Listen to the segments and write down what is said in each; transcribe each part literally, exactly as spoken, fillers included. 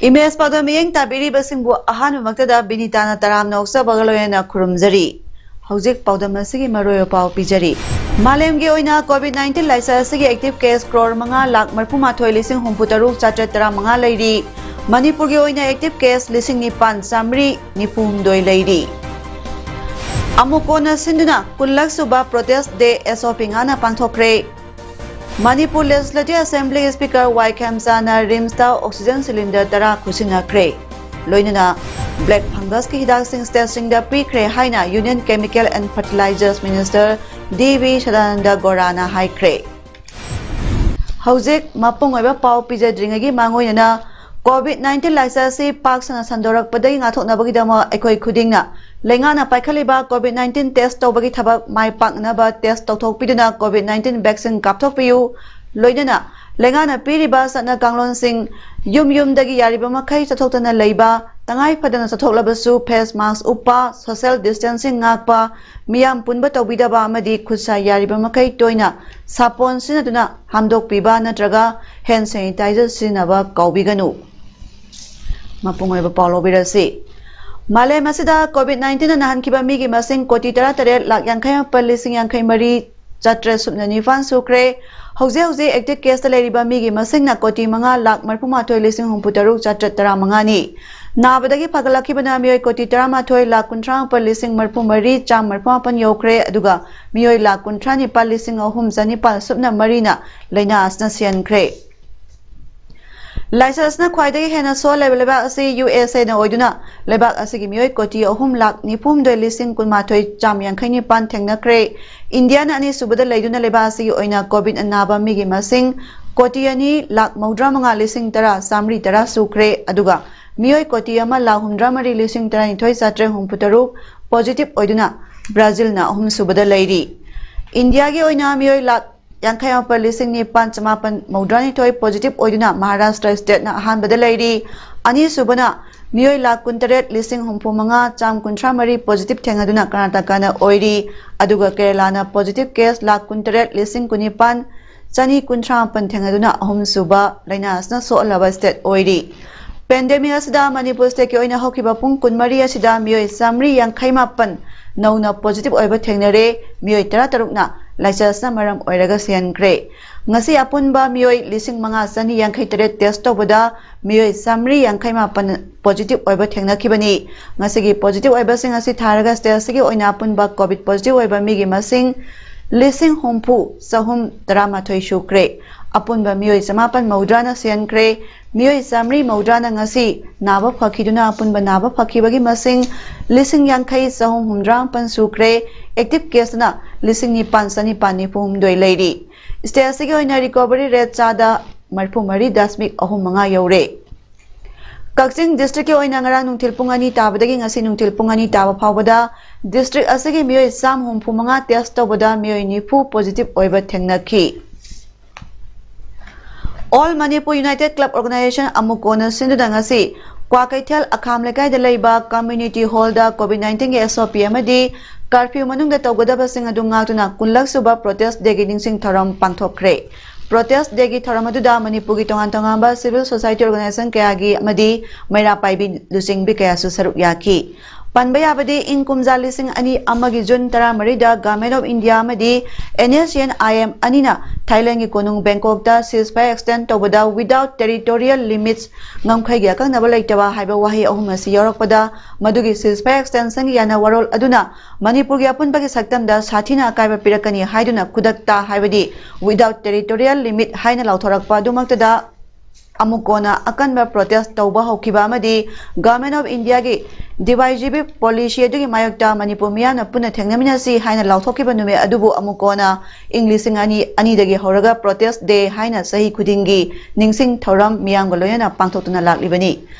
Image ꯄꯥꯎꯗꯝ ꯃꯤꯠꯌꯦꯡ ꯇꯥꯕꯤꯔꯤꯕꯁꯤꯡꯕꯨ ꯑꯍꯥꯟꯕꯃꯛꯇꯗ ꯕꯤꯅꯤꯇꯥꯅ ꯇꯔꯥꯝꯅ ꯑꯣꯛꯆꯕꯒ ꯂꯣꯏꯅꯅ ꯈꯨꯔꯨꯝꯖꯔꯤ꯫ ꯍꯧꯖꯤꯛ ꯄꯥꯎꯗꯝ ꯑꯁꯤꯒꯤ ꯃꯔꯨꯑꯣꯏꯕ ꯄꯥꯎ ꯄꯤꯖꯔꯤ꯫ ꯃꯥꯂꯦꯝꯒꯤ ꯑꯣꯏꯅ ꯀꯣꯚꯤꯗ ꯅꯥꯏꯟꯇꯤꯟ ꯂꯥꯏꯆꯠ ꯑꯁꯤꯒꯤ ꯑꯦꯛꯇꯤꯚ ꯀꯦꯁ ꯀ꯭ꯔꯣꯔ ꯃꯉꯥ ꯂꯥꯈ ꯃꯔꯤꯐꯨ ꯃꯥꯊꯣꯏ ꯂꯤꯁꯤꯡ ꯍꯨꯝꯐꯨ ꯇꯔꯨꯛ ꯆꯥꯇ꯭ꯔꯦꯠ ꯇꯔꯥ ꯃꯉꯥ ꯂꯩꯔꯤ꯫ ꯃꯅꯤꯄꯨꯔꯒꯤ ꯑꯣꯏꯅ ꯑꯦꯛꯇꯤꯚ ꯀꯦꯁ ꯂꯤꯁꯤꯡ ꯅꯤꯄꯥꯟ ꯆꯥꯃꯔꯤ ꯅꯤꯐꯨ ꯍꯨꯝꯗꯣꯏ ꯂꯩꯔꯤ꯫ ꯑꯃꯨꯛ ꯀꯣꯟꯅ ꯁꯤꯟꯗꯨꯅ ꯀꯨꯟꯂꯛ ꯁꯨꯕ ꯄ꯭ꯔꯣꯇꯦꯁ ꯗꯦ ꯑꯦꯁ ꯑꯣ ꯄꯤ ꯉꯥꯛꯅ ꯄꯥꯡꯊꯣꯛꯈ꯭ꯔꯦ꯫ ꯃꯅꯤꯄꯨꯔ ꯂꯦꯖꯤꯁꯂꯦꯇꯤꯚ ꯑꯦꯁꯦꯝꯕ꯭ꯂꯤ ꯁ꯭ꯄꯤꯀꯔ ꯋꯥꯏ ꯈꯦꯝꯆꯥꯅ ꯔꯤꯝꯁꯇ ꯑꯣꯛꯁꯤꯖꯦꯟ ꯁꯤꯂꯤꯟꯗꯔ ꯇꯔꯥ ꯈꯨꯠꯁꯤꯟꯅꯈ꯭ꯔꯦ꯫ ꯂꯣꯏꯅꯅ ꯕ꯭ꯂꯦꯛ ꯐꯪꯒꯁꯀꯤ ꯍꯤꯗꯥꯛꯁꯤꯡ ꯁ꯭ꯇꯦꯠꯁꯤꯡꯗ ꯄꯤꯈ꯭ꯔꯦ ꯍꯥꯏꯅ union chemical and fertilizers minister D V Sadananda ꯒꯧꯔꯥꯅ ꯍꯥꯏꯈ꯭ꯔꯦ꯫ ꯍꯧꯖꯤꯛ ꯃꯄꯨꯡ ꯑꯣꯏꯕ ꯄꯥꯎ ꯄꯤꯖꯗ꯭ꯔꯤꯉꯩꯒꯤ ꯃꯥꯡꯑꯣꯏꯅꯅ ꯀꯣꯚꯤꯗ ꯅꯥꯏꯟꯇꯤꯟ ꯂꯥꯏꯆꯠ ꯑꯁꯤ ꯄꯥꯛ ꯁꯟꯅ ꯁꯟꯗꯣꯔꯛꯄꯗꯒꯤ ꯉꯥꯛꯊꯣꯛꯅꯕꯒꯤꯗꯃꯛ ꯑꯩꯈꯣꯏ ꯈꯨꯗꯤꯡꯅ ꯂꯩꯉꯥꯛꯅ ꯄꯥꯏꯈꯠꯂꯤꯕ ꯀꯣꯚꯤꯗ ꯅꯥꯏꯟꯇꯤꯟ ꯇꯦꯁ ꯇꯧꯕꯒꯤ ꯊꯕꯛ ꯃꯥꯏ ꯄꯥꯛꯅꯕ ꯇꯦꯁ ꯇꯧꯊꯣꯛꯄꯤꯗꯨꯅ ꯀꯣꯚꯤꯗ ꯅꯥꯏꯟꯇꯤꯟ ꯚꯦꯛꯁꯤꯟ ꯀꯥꯞꯊꯣꯛꯄꯤꯌꯨ꯫ ꯂꯣꯏꯅꯅ ꯂꯩꯉꯥꯛꯅ ꯄꯤꯔꯤꯕ ꯆꯠꯅ ꯀꯥꯡꯂꯣꯟꯁꯤꯡ, ꯌꯨꯝ ꯌꯨꯝꯗꯒꯤ ꯌꯥꯔꯤꯕ ꯃꯈꯩ ꯆꯠꯊꯣꯛꯇꯅ ꯂꯩꯕ, ꯇꯉꯥꯏ ꯐꯗꯅ ꯆꯠꯊꯣꯛꯂꯕꯁꯨ ꯐꯦꯁ ꯃꯥꯁꯛ ꯎꯞꯄ, ꯁꯣꯁꯤꯌꯦꯜ ꯗꯤꯁꯇꯦꯟꯁꯤꯡ ꯉꯥꯛꯄ, ꯃꯤꯌꯥꯝ ꯄꯨꯟꯕ ꯇꯧꯕꯤꯗꯕ ꯑꯃꯗꯤ ꯈꯨꯠ ꯁꯥ ꯌꯥꯔꯤꯕ ꯃꯈꯩ ꯇꯣꯏꯅ ꯁꯥꯄꯣꯟ ꯁꯤꯖꯤꯟꯅꯗꯨꯅ ꯍꯥꯝꯗꯣꯛꯄꯤꯕ ꯅꯠꯇ꯭ꯔꯒ ꯍꯦꯟ ꯁꯦꯅꯤꯇꯥꯏꯖꯔ ꯁꯤꯖꯤꯟꯅꯕ ꯀꯥꯎꯕꯤꯒꯅꯨ꯫ ꯃꯄꯨꯡ ꯑꯣꯏꯕ ꯄꯥꯎ ꯂꯧꯕꯤꯔꯁꯤ꯫ ꯃꯥꯂꯦꯝ ꯑꯁꯤꯗ ꯀꯣꯚꯤꯗ ꯅꯥꯏꯟꯇꯤꯟꯅ ꯅꯥꯍꯟꯈꯤꯕ ꯃꯤꯒꯤ ꯃꯁꯤꯡ ꯀꯣꯇꯤ ꯇꯔꯥꯇꯔꯦꯠ ꯂꯥꯈ ꯌꯥꯡꯈꯩ ꯃꯥꯄꯜ ꯂꯤꯁꯤꯡ ꯌꯥꯡꯈꯩ ꯃꯔꯤ ꯆꯥꯇ꯭ꯔꯦꯠ ꯁꯨꯞꯅ ꯅꯤꯄꯥꯟ ꯁꯨꯈ꯭ꯔꯦ꯫ ꯍꯧꯖꯤꯛ ꯍꯧꯖꯤꯛ ꯑꯦꯛꯇꯤꯚ ꯀꯦꯁꯇ ꯂꯩꯔꯤꯕ ꯃꯤꯒꯤ ꯃꯁꯤꯡꯅ ꯀꯣꯇꯤ ꯃꯉꯥ ꯂꯥꯈ ꯃꯔꯤꯐꯨ ꯃꯥꯊꯣꯏ ꯂꯤꯁꯤꯡ ꯍꯨꯝꯐꯨ ꯇꯔꯨꯛ ꯆꯥꯇ꯭ꯔꯦꯠ ꯇꯔꯥ ꯃꯉꯥꯅꯤ꯫ ꯅꯥꯕꯗꯒꯤ ꯐꯒꯠꯂꯛꯈꯤꯕꯅ ꯃꯤꯑꯣꯏ ꯀꯣꯇꯤ ꯇꯔꯥꯃꯥꯊꯣꯏ ꯂꯥꯈ ꯀꯨꯟꯊ꯭ꯔꯥ ꯃꯥꯄꯜ ꯂꯤꯁꯤꯡ ꯃꯔꯤꯐꯨ ꯃꯔꯤ ꯆꯥꯝꯃ ꯃꯔꯤꯐꯨ ꯃꯥꯄꯜ ꯌꯧꯈ꯭ꯔꯦ, ꯑꯗꯨꯒ ꯃꯤꯑꯣꯏ ꯂꯥꯈ ꯀꯨꯟꯊ꯭ꯔꯥ ꯅꯤꯄꯥꯜ ꯂꯤꯁꯤꯡ ꯑꯍꯨꯝ ꯆꯥꯅꯤꯄꯥꯜ ꯁꯨꯞꯅ ꯃꯔꯤꯅ ꯂꯥꯏꯅꯥ ꯑꯁꯤꯅ ꯁꯤꯍꯟꯈ꯭ꯔꯦ꯫ ꯂꯥꯏꯆꯠ ꯑꯁꯤꯅ ꯈ꯭ꯋꯥꯏꯗꯒꯤ ꯍꯦꯟꯅ ꯁꯣꯛꯍꯜꯂꯕ ꯂꯩꯕꯥꯛ ꯑꯁꯤ ꯌꯨ ꯑꯦꯁ ꯑꯦꯅ ꯑꯣꯏꯗꯨꯅ ꯂꯩꯕꯥꯛ ꯑꯁꯤꯒꯤ ꯃꯤꯑꯣꯏ ꯀꯣꯇꯤ ꯑꯍꯨꯝ ꯂꯥꯈ ꯅꯤꯐꯨ ꯍꯨꯝꯗꯣꯏ ꯂꯤꯁꯤꯡ ꯀꯨꯟꯃꯥꯊꯣꯏ ꯆꯥꯝ ꯌꯥꯡꯈꯩ ꯅꯤꯄꯥꯟ ꯊꯦꯡꯅꯈ꯭ꯔꯦ꯫ ꯏꯟꯗꯤꯌꯥꯅ ꯑꯅꯤꯁꯨꯕꯗ ꯂꯩꯗꯨꯅ ꯂꯩꯕꯥꯛ ꯑꯁꯤꯒꯤ ꯑꯣꯏꯅ ꯀꯣꯚꯤꯗ ꯅꯥꯕ ꯃꯤꯒꯤ ꯃꯁꯤꯡ ꯀꯣꯇꯤ ꯑꯅꯤ ꯂꯥꯛ ꯃꯧꯗ꯭ꯔꯥ ꯃꯉꯥ ꯂꯤꯁꯤꯡ ꯇꯔꯥ ꯆꯥꯃꯔꯤ ꯇꯔꯥ ꯁꯨꯈ꯭ꯔꯦ꯫ ꯑꯗꯨꯒ ꯃꯤꯑꯣꯏ ꯀꯣꯇꯤ ꯑꯃ ꯂꯥꯛ ꯍꯨꯝꯗ꯭ꯔꯥ ꯃꯔꯤ ꯂꯤꯁꯤꯡ ꯇꯔꯥꯅꯤꯊꯣꯏ ꯆꯥꯇ꯭ꯔꯦꯠ ꯍꯨꯝꯐꯨ ꯇꯔꯨꯛ ꯄꯣꯖꯤꯇꯤꯚ ꯑꯣꯏꯗꯨꯅ ꯕ꯭ꯔꯥꯖꯤꯜꯅ ꯑꯍꯨꯝꯁꯨꯕꯗ ꯂꯩꯔꯤ꯫ ꯏꯟꯗꯤꯌꯥꯒꯤ ꯑꯣꯏꯅ ꯃꯤꯑꯣꯏ ꯂꯥꯛ ꯌꯥꯡꯈꯩ ꯃꯥꯄꯟ ꯂꯤꯁꯤꯡ ꯅꯤꯄꯥꯟ ꯆꯃꯥꯄꯟ ꯃꯧꯗ꯭ꯔꯥꯅꯤꯊꯣꯏ ꯄꯣꯖꯤꯇꯤꯚ ꯑꯣꯏꯗꯨꯅ ꯃꯍꯥꯔꯥꯁꯇ꯭ꯔ ꯁ꯭ꯇꯦꯠꯅ ꯑꯍꯥꯟꯕꯗ ꯂꯩꯔꯤ꯫ ꯑꯅꯤꯁꯨꯕꯅ ꯃꯤꯑꯣꯏ ꯂꯥꯛ ꯀꯨꯟꯇꯔꯦꯠ ꯂꯤꯁꯤꯡ ꯍꯨꯝꯐꯨ ꯃꯉꯥ ꯆꯥꯝ ꯀꯨꯟꯊ꯭ꯔꯥ ꯃꯔꯤ ꯄꯣꯖꯤꯇꯤꯚ ꯊꯦꯡꯅꯗꯨꯅ ꯀꯔꯅꯥꯇꯀꯥꯅ ꯑꯣꯏꯔꯤ꯫ ꯑꯗꯨꯒ ꯀꯦꯔꯂꯥꯅ ꯄꯣꯖꯤꯇꯤꯚ ꯀꯦꯁ ꯂꯥꯛ ꯀꯨꯟꯇꯔꯦꯠ ꯂꯤꯁꯤꯡ ꯀꯨꯟꯅꯤꯄꯥꯟ ꯆꯅꯤ ꯀꯨꯟꯊ꯭ꯔꯥ ꯃꯥꯄꯟ ꯊꯦꯡꯅꯗꯨꯅ ꯑꯍꯨꯝꯁꯨꯕ ꯂꯥꯏꯅꯥ ꯑꯁꯤꯅ ꯁꯣꯛꯍꯜꯂꯕ ꯁ꯭ꯇꯦꯠ ꯑꯣꯏꯔꯤ꯫ ꯄꯦꯟꯗꯦꯃꯤꯛ ꯑꯁꯤꯗ ꯃꯅꯤꯄꯨꯔ ꯁ꯭ꯇꯦꯠꯀꯤ ꯑꯣꯏꯅ ꯍꯧꯈꯤꯕ ꯄꯨꯡ ꯀꯨꯟꯃꯔꯤ ꯑꯁꯤꯗ ꯃꯤꯑꯣꯏ ꯆꯥꯃꯔꯤ ꯌꯥꯡꯈꯩ ꯃꯥꯄꯟ ꯅꯧꯅ ꯄꯣꯖꯤꯇꯤꯚ ꯑꯣꯏꯕ ꯊꯦꯡꯅꯔꯦ꯫ ꯃꯤꯑꯣꯏ ꯇꯔꯥꯇꯔꯨꯛꯅ ꯂꯥꯏꯆꯠ ꯑꯁꯤꯅ ꯃꯔꯝ ꯑꯣꯏꯔꯒ ꯁꯤꯍꯟꯈ꯭ꯔꯦ꯫ ꯉꯁꯤ ꯑꯄꯨꯟꯕ ꯃꯤꯑꯣꯏ ꯂꯤꯁꯤꯡ ꯃꯉꯥ ꯆꯅꯤ ꯌꯥꯡꯈꯩ ꯇꯔꯦꯠ ꯇꯦꯁ ꯇꯧꯕꯗ ꯃꯤꯑꯣꯏ ꯆꯥꯃꯔꯤ ꯌꯥꯡꯈꯩ ꯃꯥꯄꯟ ꯄꯣꯖꯤꯇꯤꯚ ꯑꯣꯏꯕ ꯊꯦꯡꯅꯈꯤꯕꯅꯤ꯫ ꯉꯁꯤꯒꯤ ꯄꯣꯖꯤꯇꯤꯚ ꯑꯣꯏꯕꯁꯤꯡ ꯑꯁꯤ ꯊꯥꯔꯒ ꯁ꯭ꯇꯦꯠ ꯑꯁꯤꯒꯤ ꯑꯣꯏꯅ ꯑꯄꯨꯟꯕ ꯀꯣꯚꯤꯗ ꯄꯣꯖꯤꯇꯤꯚ ꯑꯣꯏꯕ ꯃꯤꯒꯤ ꯃꯁꯤꯡ ꯂꯤꯁꯤꯡ ꯍꯨꯝꯐꯨ ꯆꯍꯨꯝ ꯇꯔꯥꯃꯥꯊꯣꯏ ꯁꯨꯈ꯭ꯔꯦ꯫ ꯑꯄꯨꯟꯕ ꯃꯤꯑꯣꯏ ꯆꯃꯥꯄꯟ ꯃꯧꯗ꯭ꯔꯥꯅ ꯁꯤꯍꯟꯈ꯭ꯔꯦ꯫ ꯃꯤꯑꯣꯏ ꯆꯥꯃꯔꯤ ꯃꯧꯗ꯭ꯔꯥꯅ ꯉꯁꯤ ꯅꯥꯕ ꯐꯈꯤꯗꯨꯅ ꯑꯄꯨꯟꯕ ꯅꯥꯕ ꯐꯈꯤꯕꯒꯤ ꯃꯁꯤꯡ ꯂꯤꯁꯤꯡ ꯌꯥꯡꯈꯩ ꯆꯍꯨꯝ ꯍꯨꯝꯗ꯭ꯔꯥ ꯃꯥꯄꯟ ꯁꯨꯈ꯭ꯔꯦ꯫ ꯑꯦꯛꯇꯤꯚ ꯀꯦꯁꯅ ꯂꯤꯁꯤꯡ ꯅꯤꯄꯥꯟ ꯆꯅꯤꯄꯥꯟ ꯅꯤꯐꯨ ꯍꯨꯝꯗꯣꯏ ꯂꯩꯔꯤ꯫ ꯁ꯭ꯇꯦꯠ ꯑꯁꯤꯒꯤ ꯑꯣꯏꯅ ꯔꯤꯀꯣꯚꯔꯤ ꯔꯦꯠ ꯆꯥꯗ ꯃꯔꯤꯐꯨ ꯃꯔꯤ ꯗꯁꯃꯤꯛ ꯑꯍꯨꯝ ꯃꯉꯥ ꯌꯧꯔꯦ꯫ ꯀꯛꯆꯤꯡ ꯗꯤꯁꯇ꯭ꯔꯤꯛꯀꯤ ꯑꯣꯏꯅ ꯉꯔꯥꯡ ꯅꯨꯡꯊꯤꯜ ꯄꯨꯡ ꯑꯅꯤ ꯇꯥꯕꯗꯒꯤ ꯉꯁꯤ ꯅꯨꯡꯊꯤꯜ ꯄꯨꯡ ꯑꯅꯤ ꯇꯥꯕ ꯐꯥꯎꯕꯗ ꯗꯤꯁꯇ꯭ꯔꯤꯛ ꯑꯁꯤꯒꯤ ꯃꯤꯑꯣꯏ ꯆꯥꯝ ꯍꯨꯝꯐꯨ ꯃꯉꯥ ꯇꯦꯁ ꯇꯧꯕꯗ ꯃꯤꯑꯣꯏ ꯅꯤꯐꯨ ꯄꯣꯖꯤꯇꯤꯚ ꯑꯣꯏꯕ ꯊꯦꯡꯅꯈꯤ꯫ All Manipur united club organization ꯑꯃꯨꯀꯣꯅ ꯁꯤꯟꯗꯨꯅ ꯉꯁꯤ ꯀ꯭ꯋꯥꯀꯩꯊꯦꯜ ꯑꯈꯥꯝ ꯂꯩꯀꯥꯏꯗ ꯂꯩꯕ ꯀꯝꯃ꯭ꯌꯨꯅꯤꯇꯤ ꯍꯣꯜꯗ ꯀꯣꯚꯤꯗ ꯅꯥꯏꯟꯇꯤꯟꯒꯤ ꯑꯦꯁ ꯑꯣ ꯄꯤ ꯑꯃꯗꯤ ꯀꯔꯐ꯭ꯌꯨ ꯃꯅꯨꯡꯗ ꯇꯧꯒꯗꯕꯁꯤꯡ ꯑꯗꯨ ꯉꯥꯛꯇꯨꯅ ꯀꯨꯟꯂꯛ ꯁꯨꯕ ꯄ꯭ꯔꯣꯇꯦꯁ ꯗꯦꯒꯤ ꯅꯤꯡꯁꯤꯡ ꯊꯧꯔꯝ ꯄꯥꯡꯊꯣꯛꯈ꯭ꯔꯦ꯫ ꯄ꯭ꯔꯣꯇꯦꯁ ꯗꯦꯒꯤ ꯊꯧꯔꯝ ꯑꯗꯨꯗ ꯃꯅꯤꯄꯨꯔꯒꯤ ꯇꯣꯉꯥꯟ ꯇꯣꯉꯥꯟꯕ ꯁꯤꯚꯤꯜ ꯁꯣꯁꯥꯏꯇꯤ ꯑꯣꯔꯒꯅꯥꯏꯖꯦꯁꯟ ꯀꯌꯥꯒꯤ ꯑꯃꯗꯤ ꯃꯩꯔꯥ ꯄꯥꯏꯕꯤ ꯂꯨꯆꯤꯡꯕꯤ ꯀꯌꯥꯁꯨ ꯁꯔꯨꯛ ꯌꯥꯈꯤ꯫ ꯄꯟꯕ ꯌꯥꯕꯗꯤ ꯏꯪ ꯀꯨꯝꯖꯥ ꯂꯤꯁꯤꯡ ꯑꯅꯤ ꯑꯃꯒꯤ ꯖꯨꯟ ꯇꯔꯥꯃꯔꯤꯗ ꯒꯚꯔꯟꯃꯦꯟꯠ ꯑꯣꯐ ꯏꯟꯗꯤꯌꯥ ꯑꯃꯗꯤ ꯑꯦꯟ ꯑꯦꯁ ꯁꯤ ꯑꯦꯟ ꯑꯥꯏ ꯑꯦꯝ ꯑꯅꯤꯅ ꯊꯥꯏꯂꯦꯟꯒꯤ ꯀꯣꯅꯨꯡ ꯕꯦꯡꯀꯣꯛꯇ ceasefire extend ꯇꯧꯕꯗ without territorial limits, ꯉꯝꯈꯩꯒꯤ ꯑꯀꯛꯅꯕ ꯂꯩꯇꯕ ꯍꯥꯏꯕ ꯋꯥꯍꯩ ꯑꯍꯨꯝ ꯑꯁꯤ ꯌꯥꯎꯔꯛꯄꯗ ꯃꯗꯨꯒꯤ ceasefire extensionꯒꯤ ꯌꯥꯅ ꯋꯥꯔꯣꯜ ꯑꯗꯨꯅ ꯃꯅꯤꯄꯨꯔꯒꯤ ꯑꯄꯨꯟꯕꯒꯤ ꯁꯛꯇꯝꯗ ꯁꯥꯊꯤꯅ ꯑꯀꯥꯏꯕ ꯄꯤꯔꯛꯀꯅꯤ ꯍꯥꯏꯗꯨꯅ ꯈꯨꯗꯛꯇ ꯍꯥꯏꯕꯗꯤ without territorial limit ꯍꯥꯏꯅ ꯂꯥꯎꯊꯣꯔꯛꯄ ꯑꯗꯨꯃꯛꯇꯗ ꯑꯃꯨꯛ ꯀꯣꯟꯅ ꯑꯀꯟꯕ protest ꯇꯧꯕ ꯍꯧꯈꯤꯕ ꯑꯃꯗꯤ Government of Indiaꯒꯤ divisive policy ꯑꯗꯨꯒꯤ ꯃꯥꯌꯣꯛꯇ ꯃꯅꯤꯄꯨꯔ ꯃꯤꯌꯥꯝꯅ ꯄꯨꯟꯅ ꯊꯦꯡꯅꯃꯤꯟꯅꯁꯤ ꯍꯥꯏꯅ ꯂꯥꯎꯊꯣꯛꯈꯤꯕ ꯅꯨꯃꯤꯠ ꯑꯗꯨꯕꯨ ꯑꯃꯨꯛ ꯀꯣꯟꯅ ꯏꯪ ꯂꯤꯁꯤꯡ ꯑꯅꯤ ꯑꯅꯤꯗꯒꯤ ꯍꯧꯔꯒ protest day ꯍꯥꯏꯅ ꯆꯍꯤ ꯈꯨꯗꯤꯡꯒꯤ ꯅꯤꯡꯁꯤꯡ ꯊꯧꯔꯝ ꯃꯤꯌꯥꯝꯒ ꯂꯣꯏꯅꯅ ꯄꯥꯡꯊꯣꯛꯇꯨꯅ ꯂꯥꯛꯂꯤꯕꯅꯤ꯫